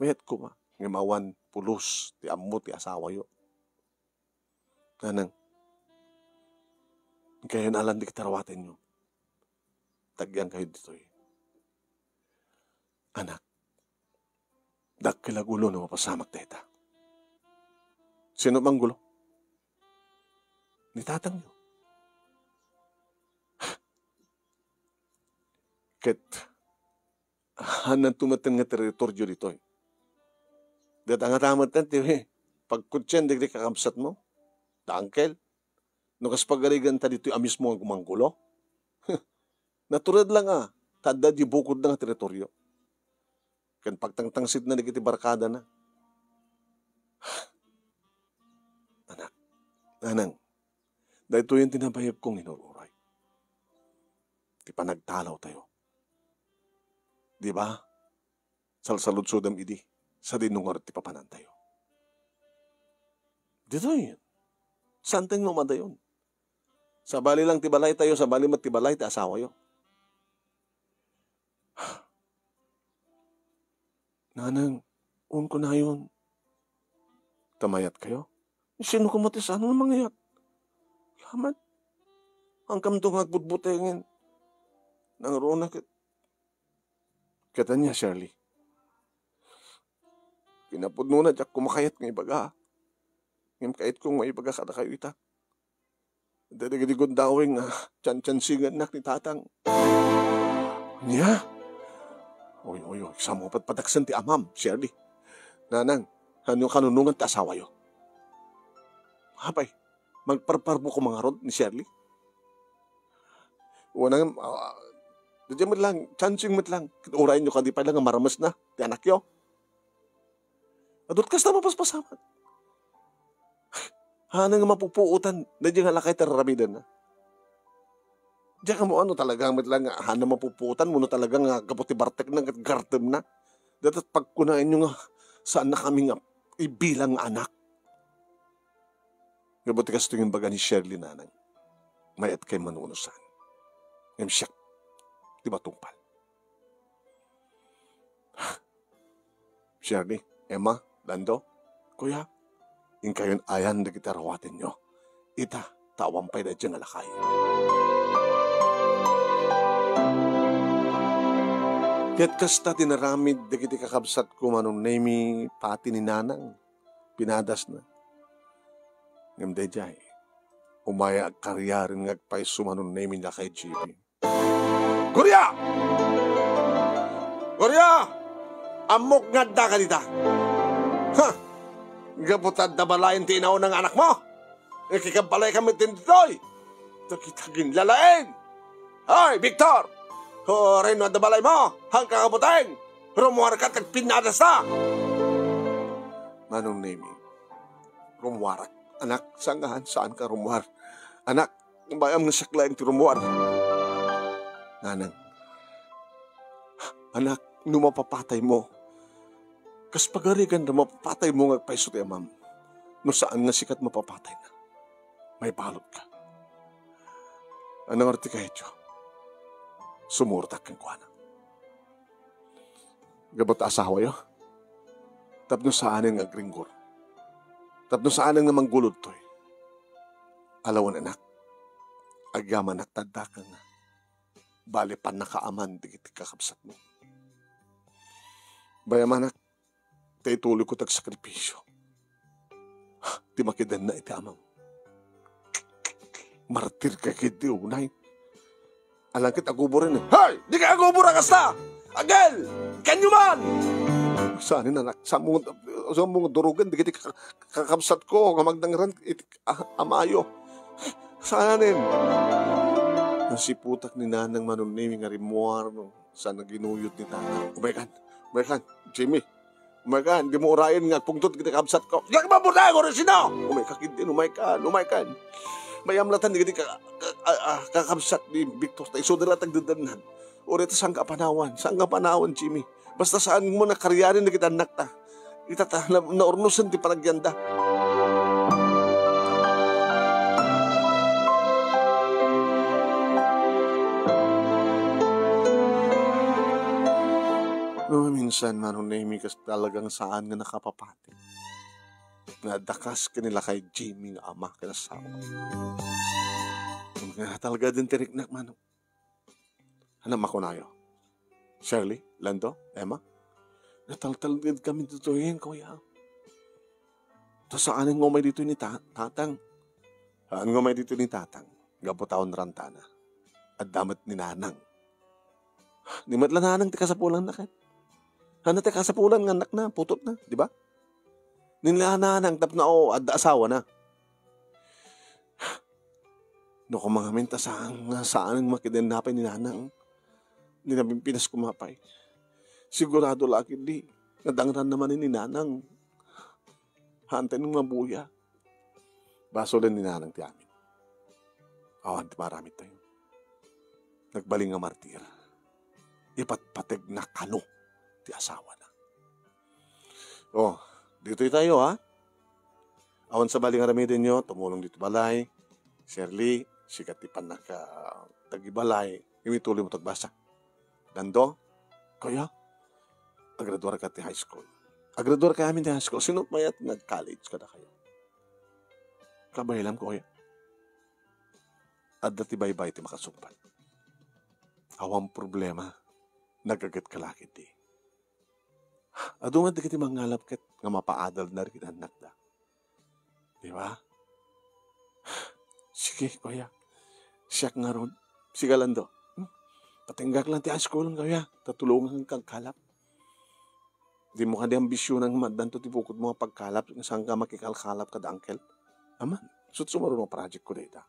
Mayat koma, ngem awan pulos ti ammo ti asawayo. Nanang, inkayon alan dagiti arawatenyo. Tagyankayo ditoy. Anak, dakkel a gulo no mapasamak dayta. Sino manggulo? Ni tatangyo. Ket, hananto metten nga teritoryo ditoy. Dayta nga ta metten ti pagkutsen dagiti kakabsatmo, da uncle. No kas pagarigan ta ditoy a mismo nga gumanggulo. Natured la nga, ta adda di bukodna nga teritoryo. Ken pagtangtangsitna dagiti barkadana. Anak, nanang, Daytoyen ti nabayagko nga inur-uray. Ti panagtalawtayo. Di ba? Salsaludsodem idi, sadino ngarud ti papanantayo. Ditoy, saantayo nga umadayon. Sabali lang ti balaytayo, sabali met ti balay ti asawayo. Nanang, un kunayon. Ta mayatkayo? Sino koma ti saan nga mangayat? Lamet. Angkamto nga agbutbutengen. Nangruna ket, ket ania, Shirley? Kinapudnona, diak koma kayat nga ibaga. Ngem kayatko nga ibaga kadakayo ita. Dagiti gundaweng nga tiantiansingannak ni Tatang. Ania? Oy, oy, oy, saanmo pay padaksen ti amam, Shirley. Nanang, ania kanunongan ti asawayo? Apay, magparparbo koma ngarud ni Shirley? Wen, ah, daydiay met lang, tiansing met lang. Urayenyo kadi pay lang nga maramesna ti anakyo. Adu ti kasta, mapaspasamak. Haanna nga mapupuotan daydiay nga lakay ti ar-aramidenna. Diak ammo no talaga met lang nga haanna mapupuotan wenno talaga nga gapu ti bartekna ket gartemna. Dayta ti pagkunaenyo nga saannakami nga ibilang nga anak. Gapu ti kastoy nga imbaga ni Shirley, Nanang, mayatkay man wenno saan. Ngem siak ti matungpal. Shirley, Emma, Lando, Kuya, inkayon ayan dagiti arawatenyo. Ita, ta awan pay daydiay nga lakay. Ket kasta ti naramid dagiti kakabsatko, Manong Nemy, pati ni Nanang, pinadasna. Ngem daydiay, umay agkariaren nga agpayso, Manong Nemy, ni lakay Jimmy. Gloria! Gloria! Ammok nga adda ka dita. Ha! Gapu ta adda balayen ti inauna nga anakmo. Ikikabbalay kami ditoy. Dagita aginlalaing. Hoy, Victor! Uray no adda balaymo, haanka nga buteng. Rummuarka ta agpinadasta. Manong Nemy, rummuarak. Anak, saan nga, saanka rummuar. Anak, bayam nga siak laeng ti rummuar. Nanang, anak, no mapapataymo, kas pagarigan ta mapapataymo nga agpayso ti amam. No saan nga sika ti mapapatayna, maibalutka. Ania ngarud ti kayatyo? Sumurotak kenkuana. Gapu ta asawayo. Tapno saanen nga agringgor. Tapno saanen nga mangguludtoy. Alawen, anak. Agyamanak ta addaka nga bale pannakaaman dagiti kakabsatmo. Bayam, anak, ta ituloyko ti agsakripisio. Ti makidenna iti amam. Martirka ketdi unay. Alanket aguboren. Hoy! Dika agubor a kasta! Agel! Kanyo man! Saan, anak? Saanmo, saanmo nga durogen dagiti ka-, kakabsatko nga magdangran iti a-, amayo? Saanen? Nasiputak ni Nanang Manong Nemy nga rimmuar, no? Saan nga ginuyod ni Tatang. Umaykan! Umaykan! Jimmy! Umaykan, dimo urayen nga agpungtot iti kabsatko. Diak mabuteng, uray sino? Umayka ketdin, umaykan, umaykan. Mayamlatan dagiti ka-, ka-, a-, a-, kakabsat ni Victor, ta isuda la ti agdeddennan. Uray ta saanka a panawan, saanka a panawan, Jimmy. Basta saanmo nga kariarin dagiti annakta. Ita ta, na-, naurnosen ti panagyanda. Maminsan, Manong Nemy, kas talagang saan nga nakapapati nga adda kas ken ni lakay Jimmy nga ama ken asawa. Nga talaga din ti riknak, Manong. Ania makunayo? Shirley, Lando, Emma? Nataltalged kami ditoyen, kuya. Ta saan nga umay ditoy ni ta-, tatang? Saan nga umay ditoy ni tatang? Gapu ta awan rantana. Adda met ni nanang. Ni met la nanang ti kasapulanna ket. Ania ti kasapulan nga annakna, putotna, di ba? Ni la nanang tapno, o, adda asawana. No koma ngamin ta saan nga, saan nga makidenna pay ni nanang. Ni nabimpinas koma pay. Sigurado la ketdi, nadangranna manen ni nanang. Haantay nga mabuya. Basolen ni nanang ti amin. Awan ti maaramidtayo. Nagbalin nga martir. Ipatpategna kano ti asawana. Oh, ditoy tayo, ha? Awan sabali nga aramidenyo, tumulong ditoy balay. Shirley, sika ti pannaka-, tagibalay. Imituloy mo tagbasa. Lando, kuya, agraduar ka ti high school. Agraduar ka amin ti high school. Sino mayat nag-college kadakayo? Kabaylam, kuya. Adda ti baybay ti makasungbat. Awan problema. Nagaget ka la ketdi. Adu met dagiti mangngalap ket nga mapaadalna dagiti annakda. Di ba? Sige, kuya. Siak ngarud. Sige, Lando. Hmm? Patinggak lang ti high school, kuya. Tatulongan kang kalap. Di mo kadi ambisionan nga maddanto ti bukodmo nga pagkalap, saan ka makikalkalap kada uncle? Aman, sut sumaruno project ko dayta.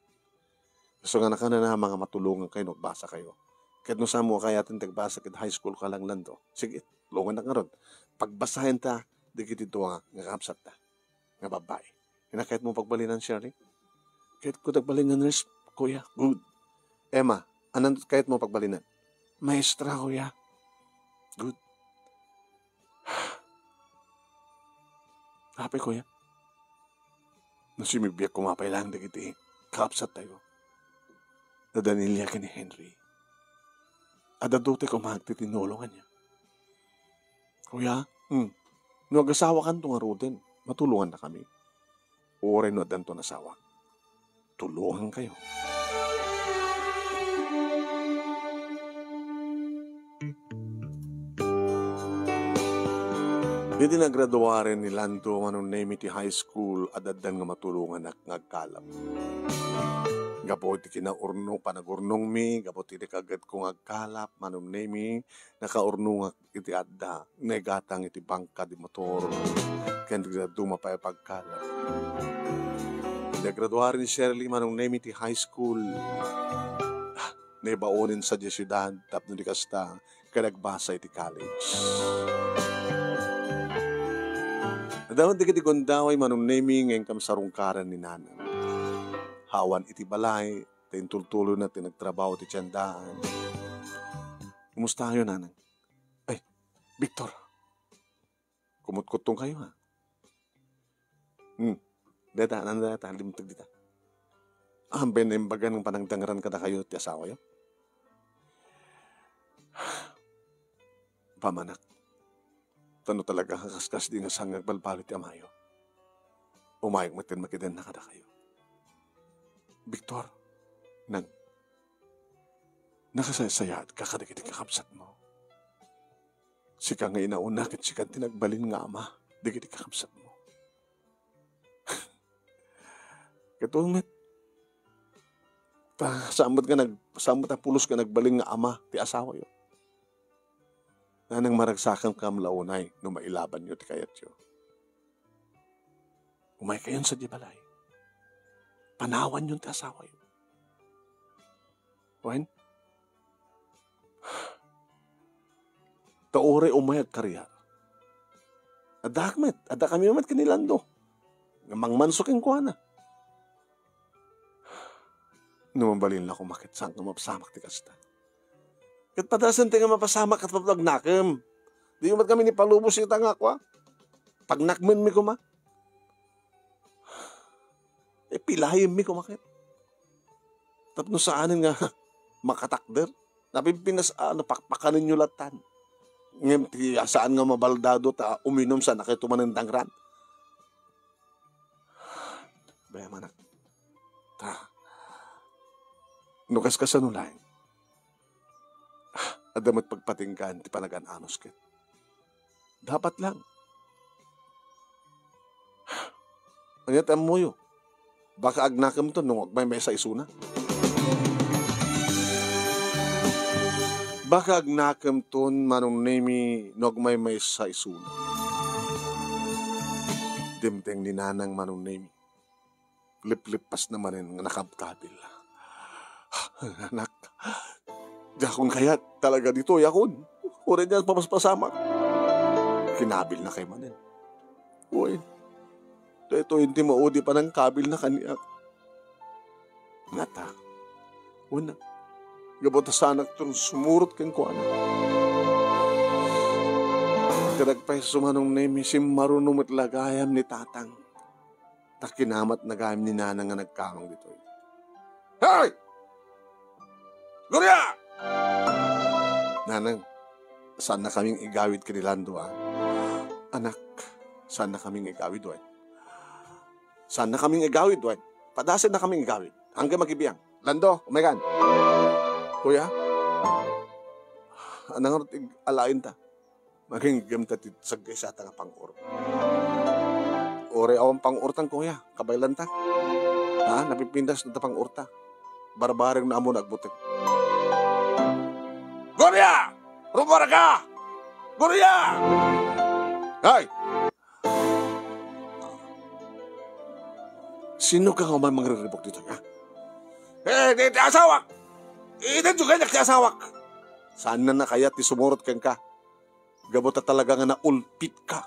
Isu nga nakanana, mga matulongan kayo no agbasa kayo. Ket no saan mo kayaten ti agbasa ket high school ka lang, Lando. Sige, tulongan na ngarud. Pagbasayan ta, dagiti dua nga kakabsat ta. Nga babbai. Ina kayat mo pagbalinan, Shirley? Kayat ko dagbalin nga nurse, kuya. Good. Emma, anan kayat mo pagbalinan? Maestra, kuya. Good. Apay, kuya. No simibiak koma pay lang dagiti kakabsat tayo. Da Danilia ken ni Henry. Adda dutay koma ti tinulongan niya. Kuya, hmm, no agasawakanto ngaruden, matulongan na kami. Uray no addanto nasawa, tulongan kayo. Idi nagraduaren ni Lando, Manong Nemi, ti high school, adaddan nga matulonganak nga agkalap. Gapu iti kinaurno, panagurnongmi, gapu ti kaagidko nga agkalap, Manong Nemi, nakaurnongak iti adda, naigatang iti bangka di motor, ken dagduma pay a pagkalap. Nagraduaren ni Shirley, Manong Nemi, ti high school. Naibaonen sadiay siudad tapno di kasta, ken nagbasa iti college. Adda met dagiti gundaway, Manong Nemi, nga inkam sarungkaran ni Nanang. Awan iti balay, ta intultuloyna ti nagtrabaho ti tiendaan. Kumustayo, Nanang? Ay, Victor. Kumutkuttong kayo, ha? Hmm. Deta, nanda deta, limteg dita. Amben na imbagan ng panangdangran kadakayo ti asawayo? Pamanak. Tano talaga nga kaskas di nga sangag balbali ti amayo. Umayag met ken makidenna kadakayo. Victor, nang, nakasaysayaat ka kadagiti kakabsatmo. Sika nga inauna ket sika ti nagbalin nga ama dagiti kakabsatmo. Ket met, ta, saan met nga nag-, saan met a pulos nga nagbalin nga ama ti asawayo. Nanang, maragsakan kam la unay no mailabanyo ti kayatyo. Umay kayon sadiay balay. Panawanyon ti asawayo. Wen? Ta uray umay agkariar. Addaak met, adda kami met ken ni Lando. Nga mangmanso kenkuana. No mabalin la koma ket saan nga mapasamak ti kasta. Ket padasen ti nga mapasamak ket tapno agnakem. Di met kami ni palubos ita nga kua. Pagnakmenmi koma. E, pilayenmi koma ket. Tapno saanen nga makatakder. Napimpinas, ano, pakpakanenyo latan. Ngem ti saan nga mabaldado ta uminum saan a kayo tumanen dangran. Bay, manak. Ta, no kaskasano laeng, adda met pagpatinggaan ti panagan-anos ket. Dapat lang. Ania ti ammoyo? Baka agnakemton no agmaymaysa isuna. Baka agnakemton, Manong Nemi, no agmaymaysa isuna. Dimteng ni Nanang, Manong Nemi. Liplippas na manen nga nakabkabil. Anak, diakon kayat talaga ditoy akon. Uray diak papaspasamak. Kinabil na kay manen. Uy, daytoy ti maudi panangkabil na kaniak. Ngata, Wen, gapu ta saanakton sumurot kenkuana. Ket agpayso, Manong Nemi, simmaruno met la gayam ni Tatang. Ta kinamatna gayam ni Nanang nga nagkamang ditoy. Hey! Gloria! Nanang, saannakaming igawid ken ni Lando, a. Anak, saannakaming igawid, wen. Saannakaming igawid, wen. Padasennakamin igawid. Anggay makibiang. Lando, umaykan. Kuya, ania ngarud ti alaenta? Maginggammem ta ti saggaysata nga pang-or. Uray awan pang-ortan, kuya, kabaelanta. Ha? Napipintas ta pang-orta. Barbareng na ammo nga agbuteng. Gloria! Rumarka! Gloria! Ay! Sino ka nga umay mangriribuk ditoy, ha? Eh, di ti asawak! Idiyo kaniak ti asawak! Saanna a kayat ti sumurot kenka. Gapu ta talaga nga naulpitka.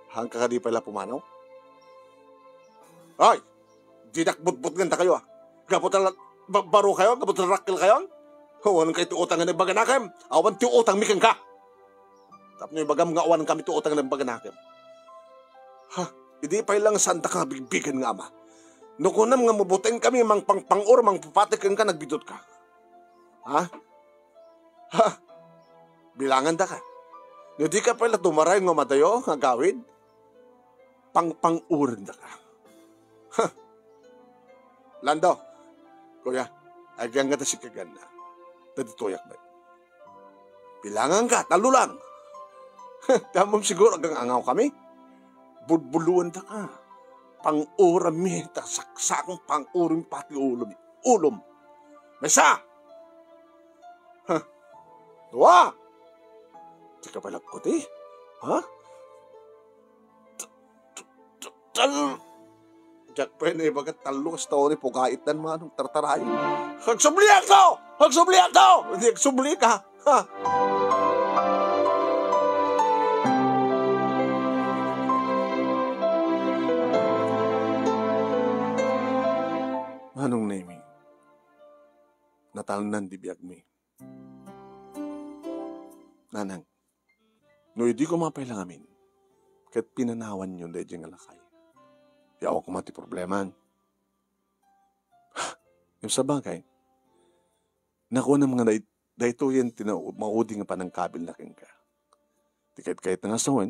Haanka kadi pay la pumanaw? Ay! Dinak butbutngen dakayo, a. Gapu ta la-, ba-, baro kayo? Gapu ta dakkel kayo? Awan kayo ti utang nga naimbaganakem. Awan ti utangmi kenka. Tapno ibagam nga awan kami ti utang nga naimbaganakem. Ha? Idi pay la nga saanta ka nga bigbigen nga ama. No kunam nga mabuteng kami, mangpangpang-or, mangpapati kenka, nagbidutka. Ha? Ha? Bilangandaka. No dika pay la tumarayo nga madayo nga agawid, pangpang-orendaka. Ha? Lando, kuya, agyanggatta sika, ganna. Ta ditoyak met. Bilanganka, tallo lang. Heh, ti ammom siguro, agang-angaw kami. Bulbuluandaka. Pang-orammi, ta saksakong pang-orammi pati ulom. Ulom. Maysa! Heh. Dua! Dika pay lapkuti? Ha? Tal-, diak pay naibaga, tallo, kasta uri, pugaitdan, manong tartarayo. Agsubliakto! Agsubliakto! Di agsublika. Ha? Manong Nemi, natalnan di biagmi. Nanang, no idi koma pay la ngamin, ket pinanawanyo daydiay nga lakay, ti awan koma ti problema. Ngem sabagay, nakuanam nga day-, daytoyen ti na-, maudi nga panangkabilna kenka. Ti kayat-kayatna nga sawen,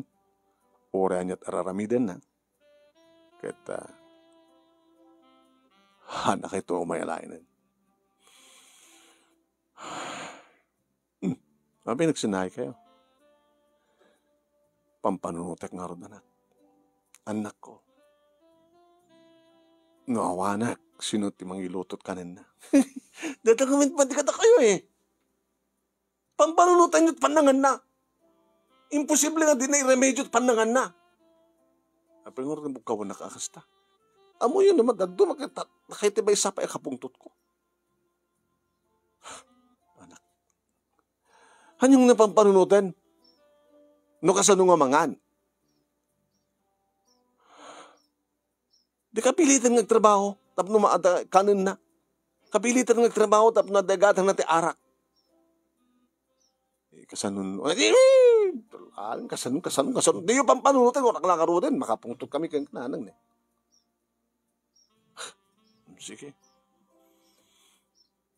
uray ania't ar-aramidenna, ket, ah, haannakayto umay alaenen. Hmm. Apay, nagsinnaay kayo? Pampanunotek ngarud, anak. Annakko. No awanak, sino ti mangilutot kanenna? Dayta ngamin pati kadakayo, eh. Pampanunotenyo ti pannanganna. Imposible nga dina iremedyo ti pannanganna. Apay ngarud nga bugkawannak a kasta? Ammoyo no madaduma ket ta-, nakay ti maysa pay a kapungtotko. Anak. Aniaman nga pampanunoten? No kasano nga mangan? Di kapilitan nga agtrabaho tapno maada kanenna. Kapilitan nga agtrabaho tapno adda igatangna ti arak. Eh, kasano, ay, di, kasano, kasano, kasano. Diyo pampanunoten, uray la ngaruden, makapungtot kami ken nanang, ne. Sige.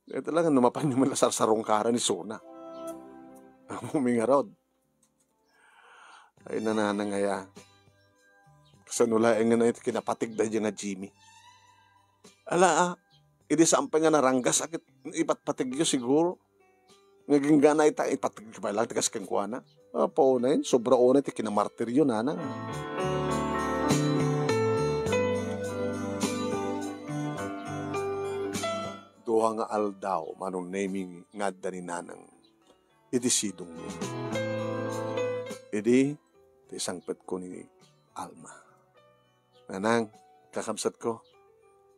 Ket talaga, no mapanyo man la sarsarungkaran isuna. Ammom ngarud. Ay, nanang aya. Kasano laeng nga iti kinapatig daydiay nga Jimmy? Ala, ah, idi saan pay nga naranggas, a ket ipatpatigyo siguro. Nga inggana ita, ipateg pay lang ti kas kenkuana. Apo, unay, sobra unay ti kinamartiryo, nanang. Dua nga aldaw, Manong Nemi, nga adda ni nanang iti sidongmi. Idi, ti sangpetko ni Alma. Nanang, kakabsatko,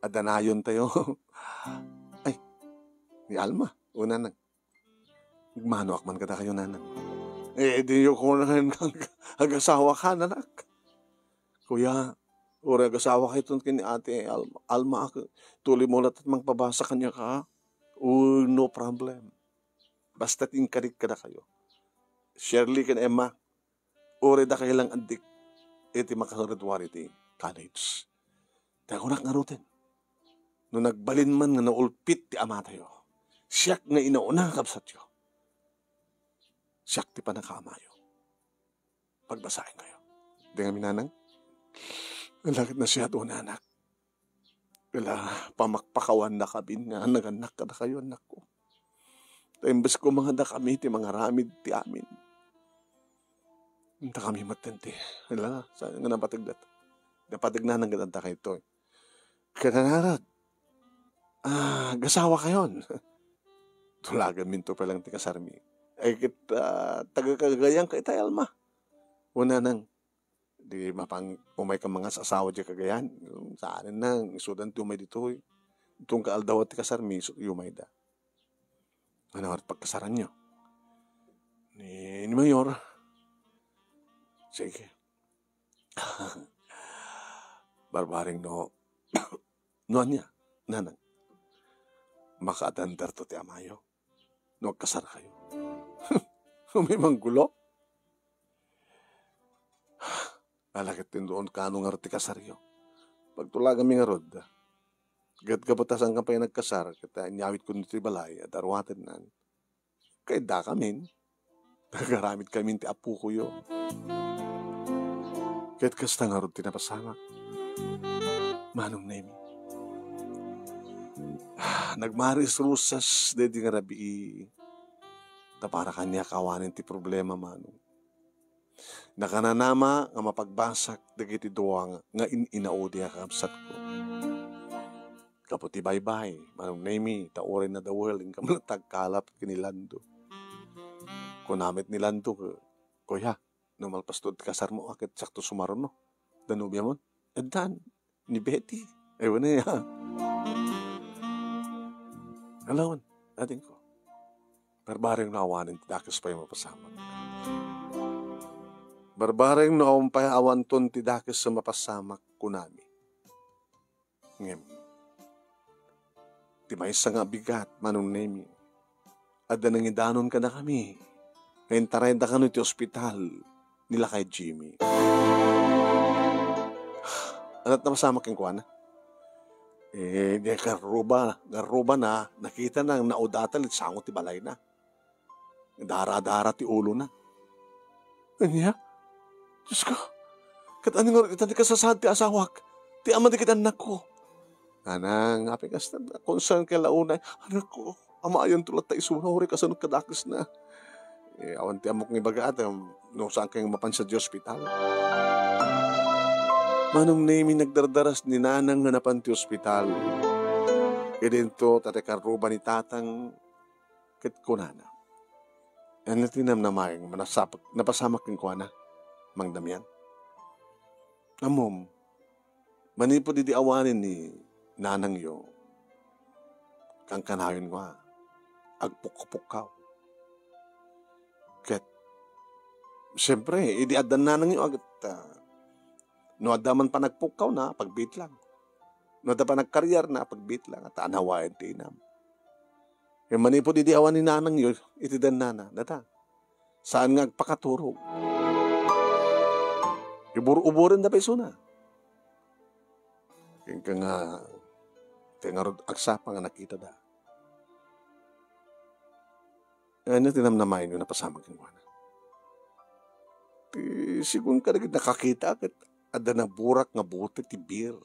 adda nayontayo. Ay, ni Alma, o nanang. Nagmanoak man kadakayo, nanang. Eh, diyo ko na ag-, ag-asawa ka, anak. Kuya, Uray agasawakayton ken ni Ate Al-, Alma, ak-, tuloy mo latta mangpabasa kaniak, ha? Oh, no problem. Basta ti inkarik kadakayo. Shirley ken Emma, uray dakayo lang addik iti makagraduar iti college. Ti kunak ngaruden, no nagbalin man nga naulpit ti amatayo, siak nga inauna nga kabsatyo. Siak ti panakaamayo. Pagbasaenkayo. Di nga minanang? Lakit na siya doon, anak. Wala, pamakpakawan na kami nga nagannak kadakayo, anakko. Ta imbes ko mga dakami ti mangaramid ti amin. Inta kami matten ti, wala, sa nga napatagdat. Napatagna nang gadanta kayto. Kananarag, ah, gasawa kayon. Tulagan minto pa lang ti kasarmi. Ay, ket, ah, taga Cagayan ka itay, Alma. Una nang, di mapang-, umay ka mga asawa di Cagayan. Saan nang, isudan ti umay ditoy. Itong kaaldaw ti kasarmi, isu-, umay da. Ano nga pagkasaran nyo? Ni, ni Mayor. Sige. Barbareng no, no ania, nanang. Makaadandar to ti amayo. No agkasar kayo. Umay manggulo. Alakit ti doon kano nga ti kasaryo. Pagtulagan mi ngarud. Ket gapu ta saan ka pay nagkasar, ket inyawit ko ditoy balay, a daruatennan. Kay da kamin. Nagaramid kamin ti apokoyo. Ket kasta ngarud ti napasamak. Manong Nemi. Nagmaris-rusas daydi nga rabii. Ta para kaniak awanen ti problema, Manong. Nakananama nga mapagbasak dagiti dua nga, nga in-inaudi a kakabsatko. Gapu ti baybay, Manong Nemi, ta uray nadawel, inka met agkalap ken ni Lando. Kuna met ni Lando, "Kuya, no malpasto ti kasarmo, a ket sakto sumaruno. Da nobiamon?" "Addan, ni Betty." Ay, wani, ha? Alawan, adingko. Barbareng no awanen ti dakes pay mapasamak. Barbareng no awan pay awanton ti dakes a mapasamak, kunami. Ngem, ti maysa nga abigat, Manong Nemi, adda nangidanon kadakami nga intarayda kano iti ospital ni lakay Jimmy. Ania ti napasamak kenkuana? Eh, di karruba, karrubana, nakitana nga naudatan iti sango ti balayna. Dara-dara ti ulona. Ania? Diosko, ket ania ngarud ita ti kasasaad ti asawak, ti ama dagiti annakko? Nanang, apay kasta, concern ka la unay. Anakko, amayanto latta isuna, uray kasano kadakesna. Eh, awan ti ammok nga ibagaat, em, no saan kayo mapan sa di ospital. Manong Nemi, nagdardaras ni Nanang nga napan ti ospital. Idinto, ta ti karruba ni Tatang, ket kunana, "Ania ti namnamayo nga nasapak-, napasamak kenkuana, Mang Damian? Ammom, manipud idi awanen ni nanangyo, kankanayon nga agpukkapukkaw. Ket, siempre, idi addan nanangyo, aget, ah, no adda man panagpukkawna, pagbiit lang. No adda panagkariarna, pagbiit lang. At anawaen ti inam." Ngem manipud idi awan ni nanangyo iti dannana, data, saan nga agpakaturog. Ibur-uburen da pay isuna. Kenka nga, ti ngarud agsapa nga nakitada. Ania ti namnamayo nga napasamak kenkuana? Ti, sigun kadagiti nakakita, ket adda naburak nga bote ti beer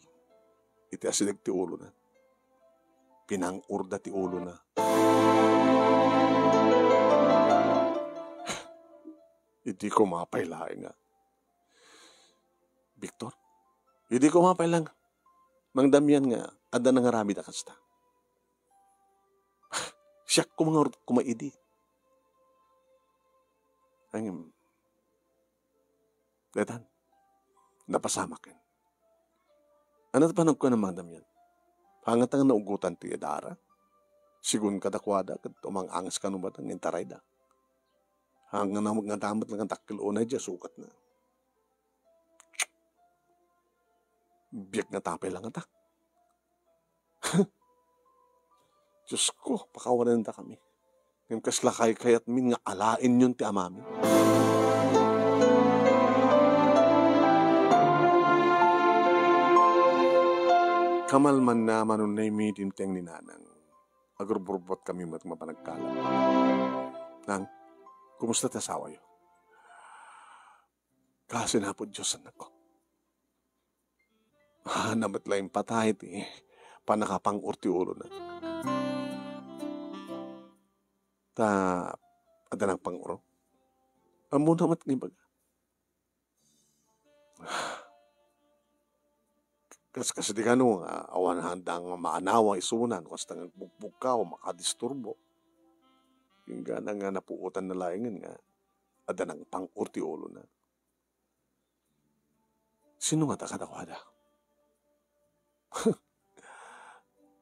iti asideg ti ulona. Pinang-urda ti ulona. Idi ko mapay laeng nga, Victor, idi ko mapay lang, Mang Damian, nga adda nangaramid a kasta. Siak koma nga urot koma idi. Ngem, daytan, napasamaken. Ania ti panagkuana, Mang Damian? Hangata nga naugotan ti edara. Sigun kadakuada, ket umang-anges kano met nga intarayda. Hangna nga damat nga dakkel unay dia sukatna. Biag nga tapay la ngata. Diosko, pakawanendakami. Ngem kasla kaykayatmin nga alaenyon ti amami. Kamalmanna, Manong Nemi, dimteng ni Nanang. Agurburbuatkami met nga panagkalat. Nang, kumusta ti asawayo? Kaasi ni Apo Dios, annakko. Ah, na met la impatay ti pannakapang-or ti ulona. Ta, adda nang pang-oro. Ammona met nga ibaga. Kas, kas di kano nga awan handa nga maanawa isuna no kasta nga agbukbukka o makadisturbo. Inggana nga napuotan na laengen nga adda nang pang-or ti ulona. Sino ngata kadakuada?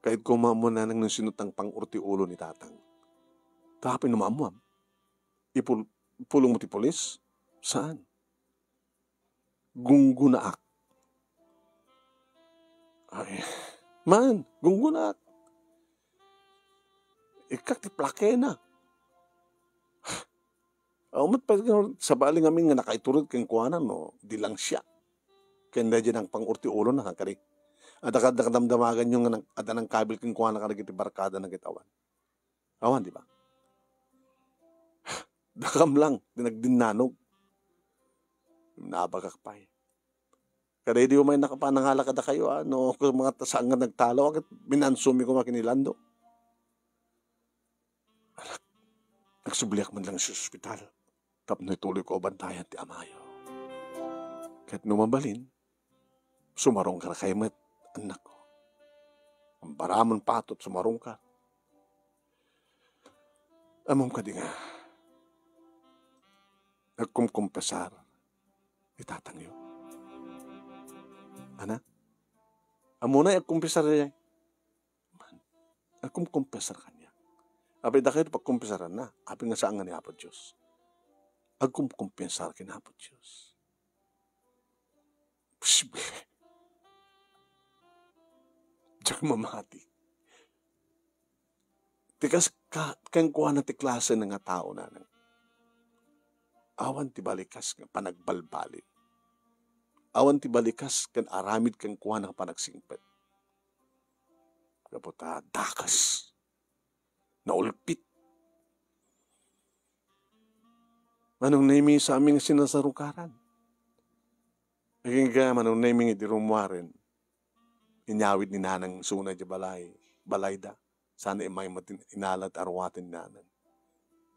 Kayatko maammuan, Nanang, no sino ti pang-or ti ulo ni Tatang. Ta apay no maammuam? Ipul-, ipulongmo ti pulis? Saan? Gunggunaak. Ay, man, gunggunaak. Ikkak ti plakena. Aw met pay, sabali ngamin nga nakaiturod kenkuana no di lang siak. Ken daydiay nang pang-or ti ulona, kari. Adda, adda kadamdamaganyo nga nang, adda nangkabil kenkuana kadagiti barkadana ket awan. Awan, di ba? Dakam lang ti nagdinnanog. Naabagak pay. Kadaydi umay nakapanangala kadakayo, a, no, kung mga ta-, saan nga nagtalo, ket minansomi koma ken ni Lando. Anak, nagsubliak man lang sa ospital tapno ituloyko a bantayan ti amayo. Ket no mabalin, sumarungkarkay met, annakko. Ambaramon patot, sumarungkar. Ammom kadi nga agkumkumpesar ni tatangyo? Ana? Ammona nga agkumpisar daydiay? Man, agkumkumpesar kaniak. Apay dakayo ti pagkumpesaranna, apay nga saan nga ni Apo Dios. Agkumkumpesar ken Apo Dios. Posible. Diak mamati. Ti kas-, ka-, kenkuana ti klase nga tao, Nanang. Awan ti balikas nga panagbalbaliw. Awan ti balikas ken aramid kenkuana nga panagsingpet. Gapu ta dakes. Naulpit. Manong Nemi, sa amin nga sinasarungkaran. Agingga, Manong Nemi, nga idi rummuaren, inyawid ni Nanang isuna idiay balay, balayda. Sana immay met ti inala ti aruaten ni Nanang.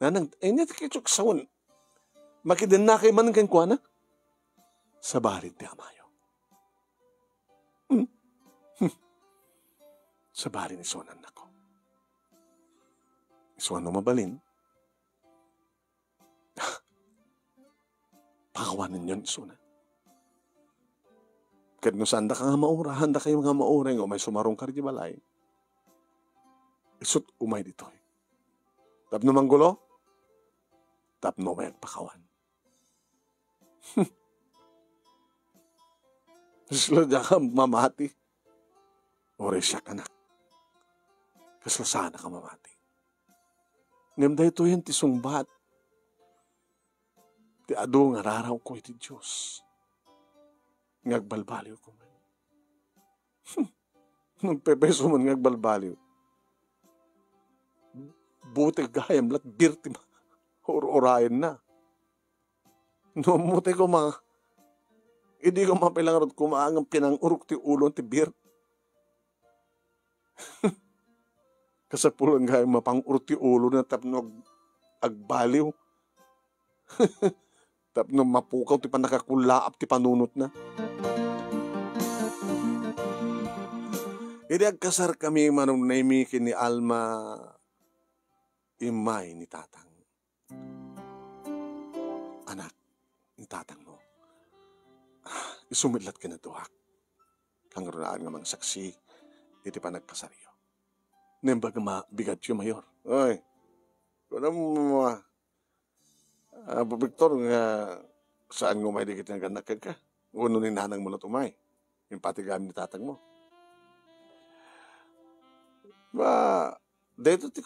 Nanang, ay, ania ti kayatyo a sawen? Makidennakay manen kenkuana? Sabalin ti amayo. Hmm. Hmm. Sabalin isuna, annakko. Isuna no mabalin, pakawanenyon isuna. Ket no saandaka nga maura, haandakayo nga maura nga umay sumarungkar idiay balay, isut' umay ditoy. Tapno manggulo? Tapno umay agpakawan. Kasla diak mamati. Uray siak, anak. Kasla saanka mamati. Ngem daytoyen ti sungbat ti adu nga rarawko iti Dios, nga agbalbaliwko man. Nagpepayso man nga agbalbaliw. Buti gayam la ti beer ti ma-, ur-urayenna. No, buti koma, idi koma pay la ngarud koma nga pinang-urok ti ulo ti beer. Kasapulan nga mapang-ur ti ulona tapno ag-, agbaliw. Tapno mapukaw ti pannakakullaap ti panunotna. Idi agkasarkami, Manong Nemi, ken ni Alma, immay ni Tatang. Anak, ni Tatangmo. Isu met latta ti naduak. Kangrunaan nga mangsaksi iti panagkasaryo. Naimbag a bigatyo, Mayor. Oy, kunam, ah, Apo Victor, nga saan nga umay dagiti nagannak kenka? Wenno ni nanangmo latta umay? Impatigaam ni tatangmo. Ba, daytoy ti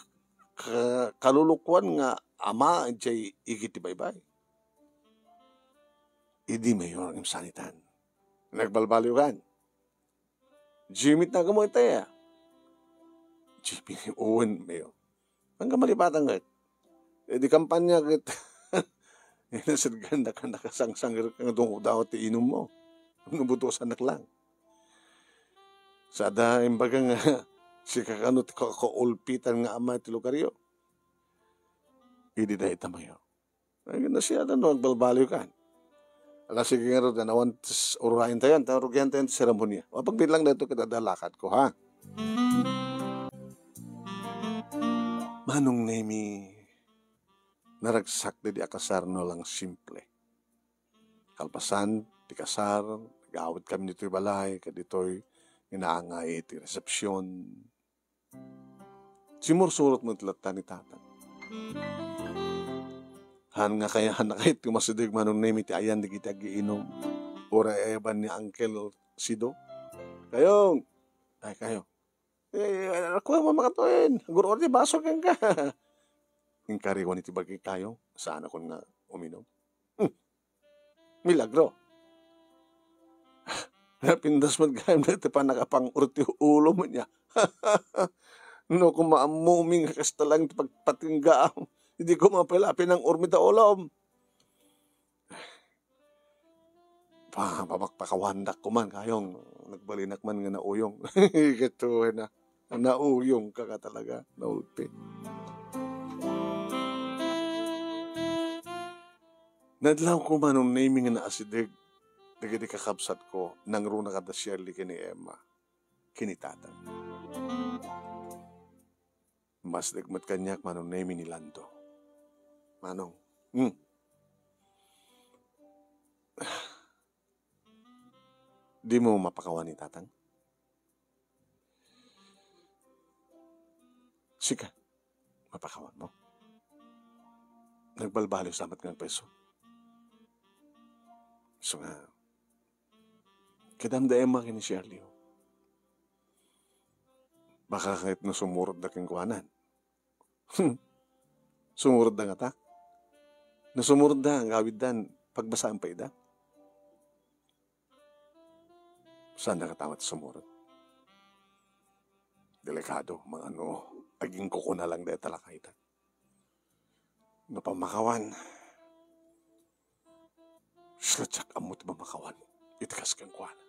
ka-, kalulukoan nga ama idiay igid ti baybay. Idi, Mayor, ngem saan itan? Nagbalbaliwkan. Jimmy ti nagamu itay, a? Jimmy, wen, Mayor. Angga malipatan ket. Idi kampanya ket, inasidgan da ka nakasangsangir ka nga dungudaw ti inummo. No butosannak lang. Sada imbaga nga, sika kano ti ka-, kaulpitan nga ama ti lugaryo. Idi dayta, Mayor. Ay, nasiyadan no, agbalbaliwkan. Ala, sige ngarud, awan tis-, uraentayon, ta rugientayon ti seremonia. Mapagbilang daytoy ket adda lakadko, ha? Manong Nemi, naragsak daydi a kasar no lang simple. Kalpasan ti kasar, nag-awidkami ditoy balay, ket ditoy inaangay ti resepsion. Simursurot met latta ni Tatang. Han nga kaya-, han nga kayat ti umasideg, Manong Nemi, ti ayan dagiti agiinum. Uray eban ni Uncle Sido. Kayong! Ay, kayo. Eh, ako ang mamakatuin. Agur-or ti baso kenka. Inkariwan iti bagay kayo. Saan akon nga uminom? Hmm. Milagro. Napintas met gayam dayta pannakapangur ti ulom nia. No, koma ammom nga kasta lang ti pagpatinggaam, idi koma pay la pinangur-mi ta ulom. Pa-, pamakpakawandak koman, kayong nagbalinak man nga nauyong. Ket wen a, nauyongka nga talaga, naulpi. Nadlawko, Manong Nemi, nga naasideg dagiti kakabsatko, nangruna kada Shirley ken ni Emma, ken ni Tatang. Masdek met kaniak, Manong Nemi, ni Lando. Manong, hmm. Dimo mapakawan ni Tatang? Sika, mapakawanmo? Nagbalbaliw sa met nga agpayso. Isu nga, kadam da Emma ken ni Shirley, oh. Baka ket no sumurodda kenkuanan. Hmm. Sumurodda ngata? No sumurodda, agawiddan, pagbasaan pay ida? Saan da ngata met sumurod? Delikado, mangano, agingkukuna lang dayta lakayda. No pamakawan, sika diak ammo ti mamakawan iti kas kenkuana.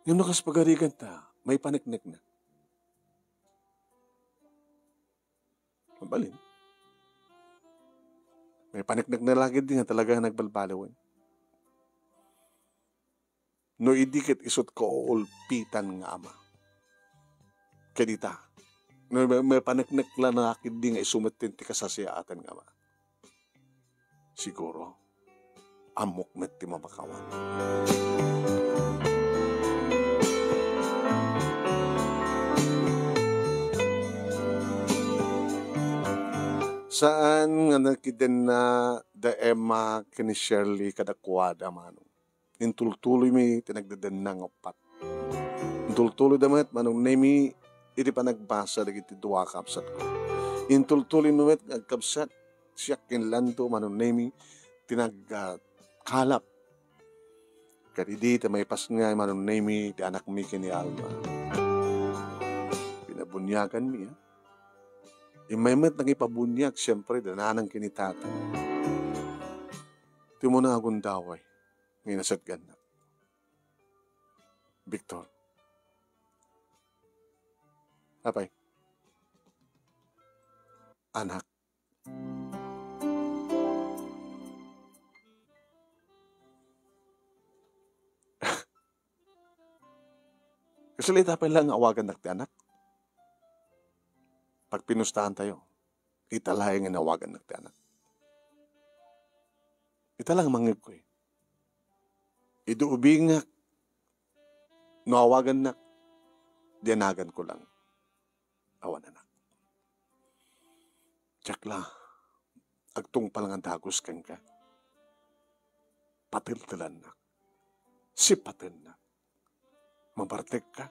Ngem no kas pagariganta, maipaneknekna. Mabalin. Maipaneknekna la ketdi nga talaga nga nagbalbaliwen. No idi ket isut ko ulpitan nga ama. Ket ita, no ma-, maipaneknek la ketdi nga isu met ti kasasiaatan nga ama. Siguro, ammok met ti mamakawan. Saan nga nakidenna da Emma ken ni Shirley kadakuada, Manong. Intultuloymi ti nagdedenna nga uppat. Intultuloyda met, Manong Nemi, iti panagbasa dagiti dua a kabsatko. Intultuloymi met nga agkabsat, siak ken Lando, Manong Nemi, ti nag-, ah, kalap. Kadidi ti maipasngay, Manong Nemi, ti anakmi ken ni Alma. Pinabuniaganmi, ah. Immay met nangipabuniag, siempre, da nanang ken ni tata. Ti umuna a gundaway nga inasidegna. Victor. Apay? Anak. Kasla ita pay la nga awagannak ti anak. Pagpinustaantayo, ita laeng nga awagannak ti anak. Ita lang mangngegko, eh. Idi ubingak, no awagannak, diay naganko lang. Awan anak. Diak la agtungpal nga dagus kenka. Pateltelannak. sipatennak. Mabartekka,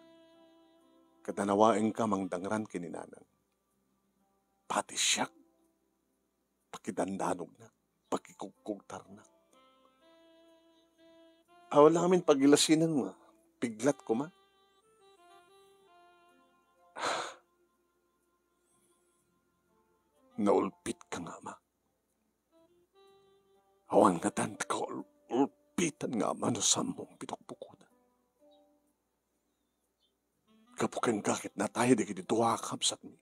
ket nanawaenka mangdangran ken ni nanang. Pati siak, pakidandanognak, pakikugkugtarnak. Awan la ngamin pagilasinanmo, piglat koma. Naulpitka nga ama. Awan ngatan ti kaul-, ulpitan nga ama no saanmo pinukpukotan. Gapu kenka ket natay dagiti dua a kabsatmi.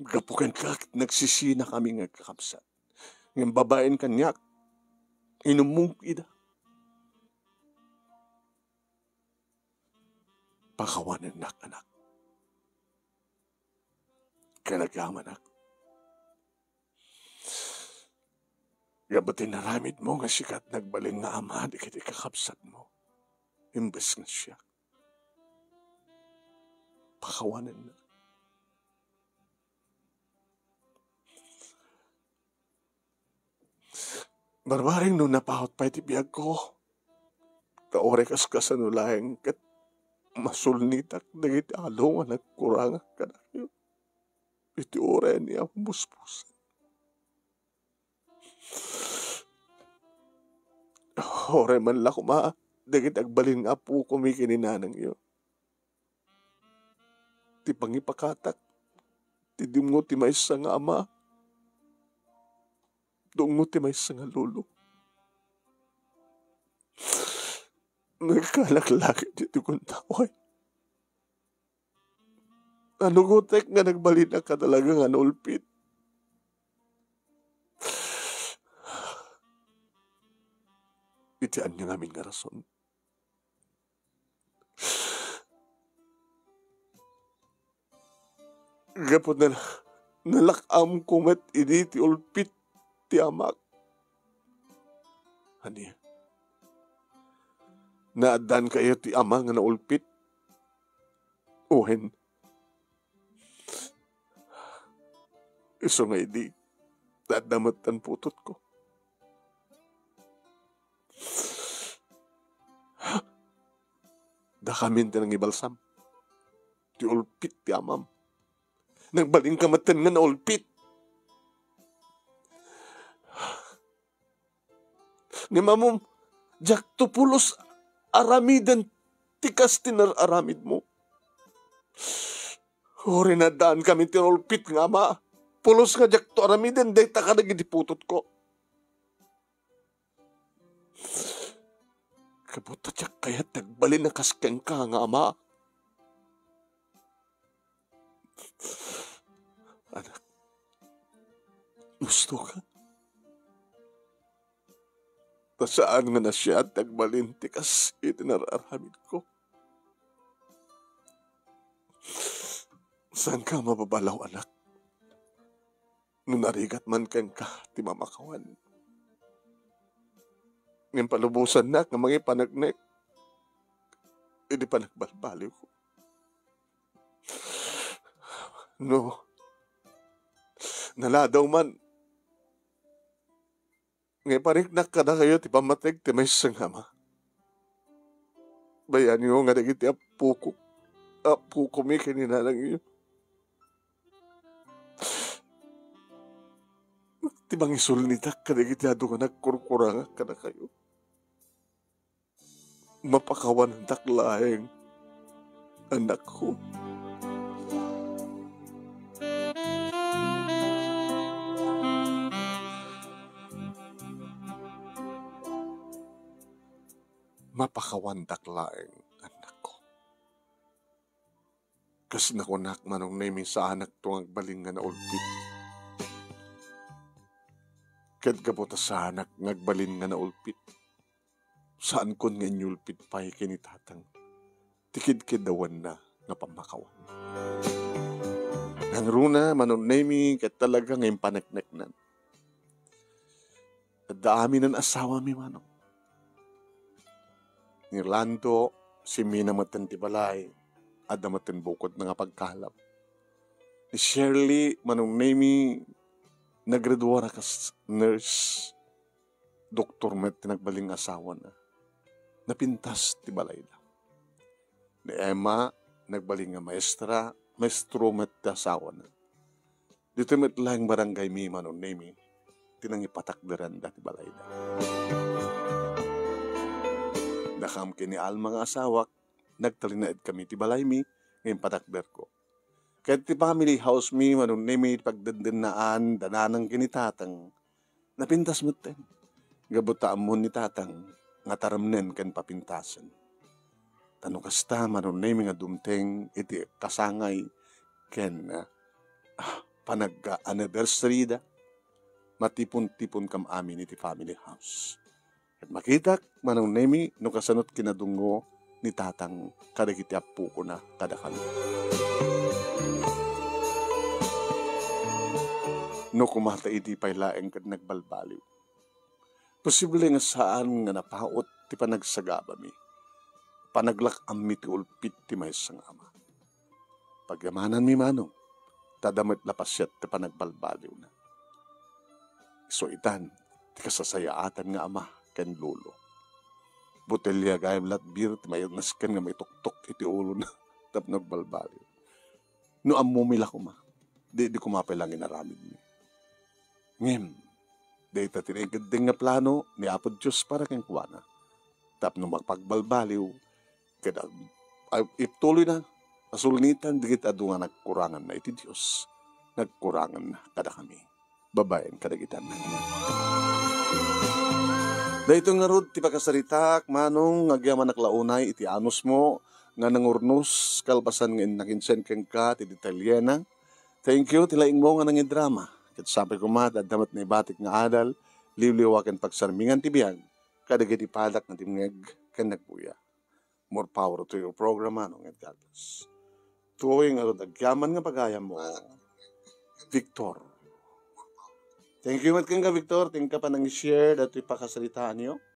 Gapu kenka ket nagsisinak amin nga agkakabsat. Ngem babaen kaniak, inumong ida. Pakawanennak, anak. Kalagamanak. Gapu ti inaramidmo nga sika ti nagbalin nga ama dagiti kakabsatmo, imbes nga siak. Pakawanennak. Barbareng no napaut pay ti biagko, ta uray kaskasano laeng ket masulnitak dagiti adu nga nagkurangak kadakayo iti uray a busbus. Uray man la koma dagiti agbalin nga apokomi ken ni nanangyo. Ti pangipakatak, ti dumngo ti maysa nga ama, dumngo ti maysa nga lolo. Nagkalaklakit ti gundaway. Nanugotek nga nagbalinka talaga nga naulpit. Iti ania ngamin nga rason. Gapu na nalak-amko met idi ti ulpit ti amak. Ania? Naaddaankayo ti ama nga naulpit? Wen, isu nga idi, adda met ti putotko. Dakamin ti nangibalsam. Ti ulpit ti amam. Nagbalinka metten nga naulpit. Ngem ammom, diakto pulos aramiden ti kas ti nar-aramidmo. Uray naaddaankamin ti naulpit nga ama, pulos nga diakto aramiden dayta kadagiti putotko. Gapu ta diak kayat ti agbalin a kas kenka nga ama. Anak, gustoka? Ta saan nga nasayaat ti agbalin ti kas iti nar-aramidko. Saanka mababalaw, anak, no narigat man kenka ti mamakawan. Ngem palubosannak nga mangipaneknek idi panagbalbaliwko. No, naladaw man nga ipariknak kadakayo ti pammateg ti maysa nga ama. Bayanyo nga dagiti apokok, apokomi ken ni nanangyo, ti mangisulnitak kadagiti adu nga nagkurkurangak kadakayo. Mapakawandak laeng, anakko. Mapakawandak laeng, anakko. Kas nakunak, Manong Nemi, saanakto nga agbalin nga naulpit. Ket gapu ta saanak nga agbalin nga naulpit, saankon nga inyulpit pay ken ni Tatang ti kidkiddawanna nga pammakawan. Nangruna, Manong Nemi, ket talaga nga impanekneknan. Adda amin a asawami, Manong. Ni Orlando, simmina metten ti balay, adda metten bukodna nga pagkalap. Ni Shirley, Manong Nemi, naggraduar a kas nurse. Doktor met ti nagbalin nga asawana. Napintas ti balayda. Ni Emma, nagbalin nga maestra, maestro met ti asawana. Ditoy met laeng barangay mi, Manong Nemi, ti nangipatakderanda ti balayda. Dakam ken ni Alma nga asawak, nagtalinaed kami ti balaymi nga impatakderko. Ket ti family house mi, Manong Nemi, ti pagdendennaan da nanang ken ni tatang, napintas metten. Gapu ta ammon ni tatang nga taremnen ken papintasen. Ta no kasta, Manong Nemi, nga dumteng iti kasangay ken, ah, panag-anniversary da, matipon-tipon kam amin iti family house. Ket makitak, Manong Nemi, no kasano ti kinadungngo ni tatang kadagiti appokona kadakami. No koma ta idi pay laeng ket nagbalbaliw, posible nga saan nga napaut ti panagsagabami. Panaglak-ammi ti ulpit ti maysa nga ama. Pagyamananmi, Manong, ta adda met la pasiat ti panagbalbaliwna. Isu itan ti kasasayaatan nga ama ken lolo. Botelya gayam latbir ti mairnasken nga maituktok iti ulona tapno agbalbaliw. No ammomi la koma, di, di koma pay lang inaramidmi. Ngem, dayta ti naikeddeng nga plano ni Apo Dios para kenkuana. Tapno mapagbalbaliw, ket ag-, ag-, ituloyna a sulngitan dagiti adu nga nagkuranganna iti Dios, nagkuranganna kadakami, babaen kadagiti annakna. Daytoy ngarud ti pakasaritaak, Manong, nga agyamanak la unay iti anusmo nga nangurnos kalpasan nga innak insend kenka ti detalyena. Thank you ti laingmo nga nangidrama. Ket sapay koma ti adda met naibatik nga adal, liwliwa ken pagsarmingan ti biag kadagiti padak nga dimngeg ken nagbuya. More power to your program, Manong, and God bless. Tuloy ngarud agyaman nga pagayammo, Victor. Thank you met kenka, Victor. Thank ka pa nang share datoy pakasaritaanyo.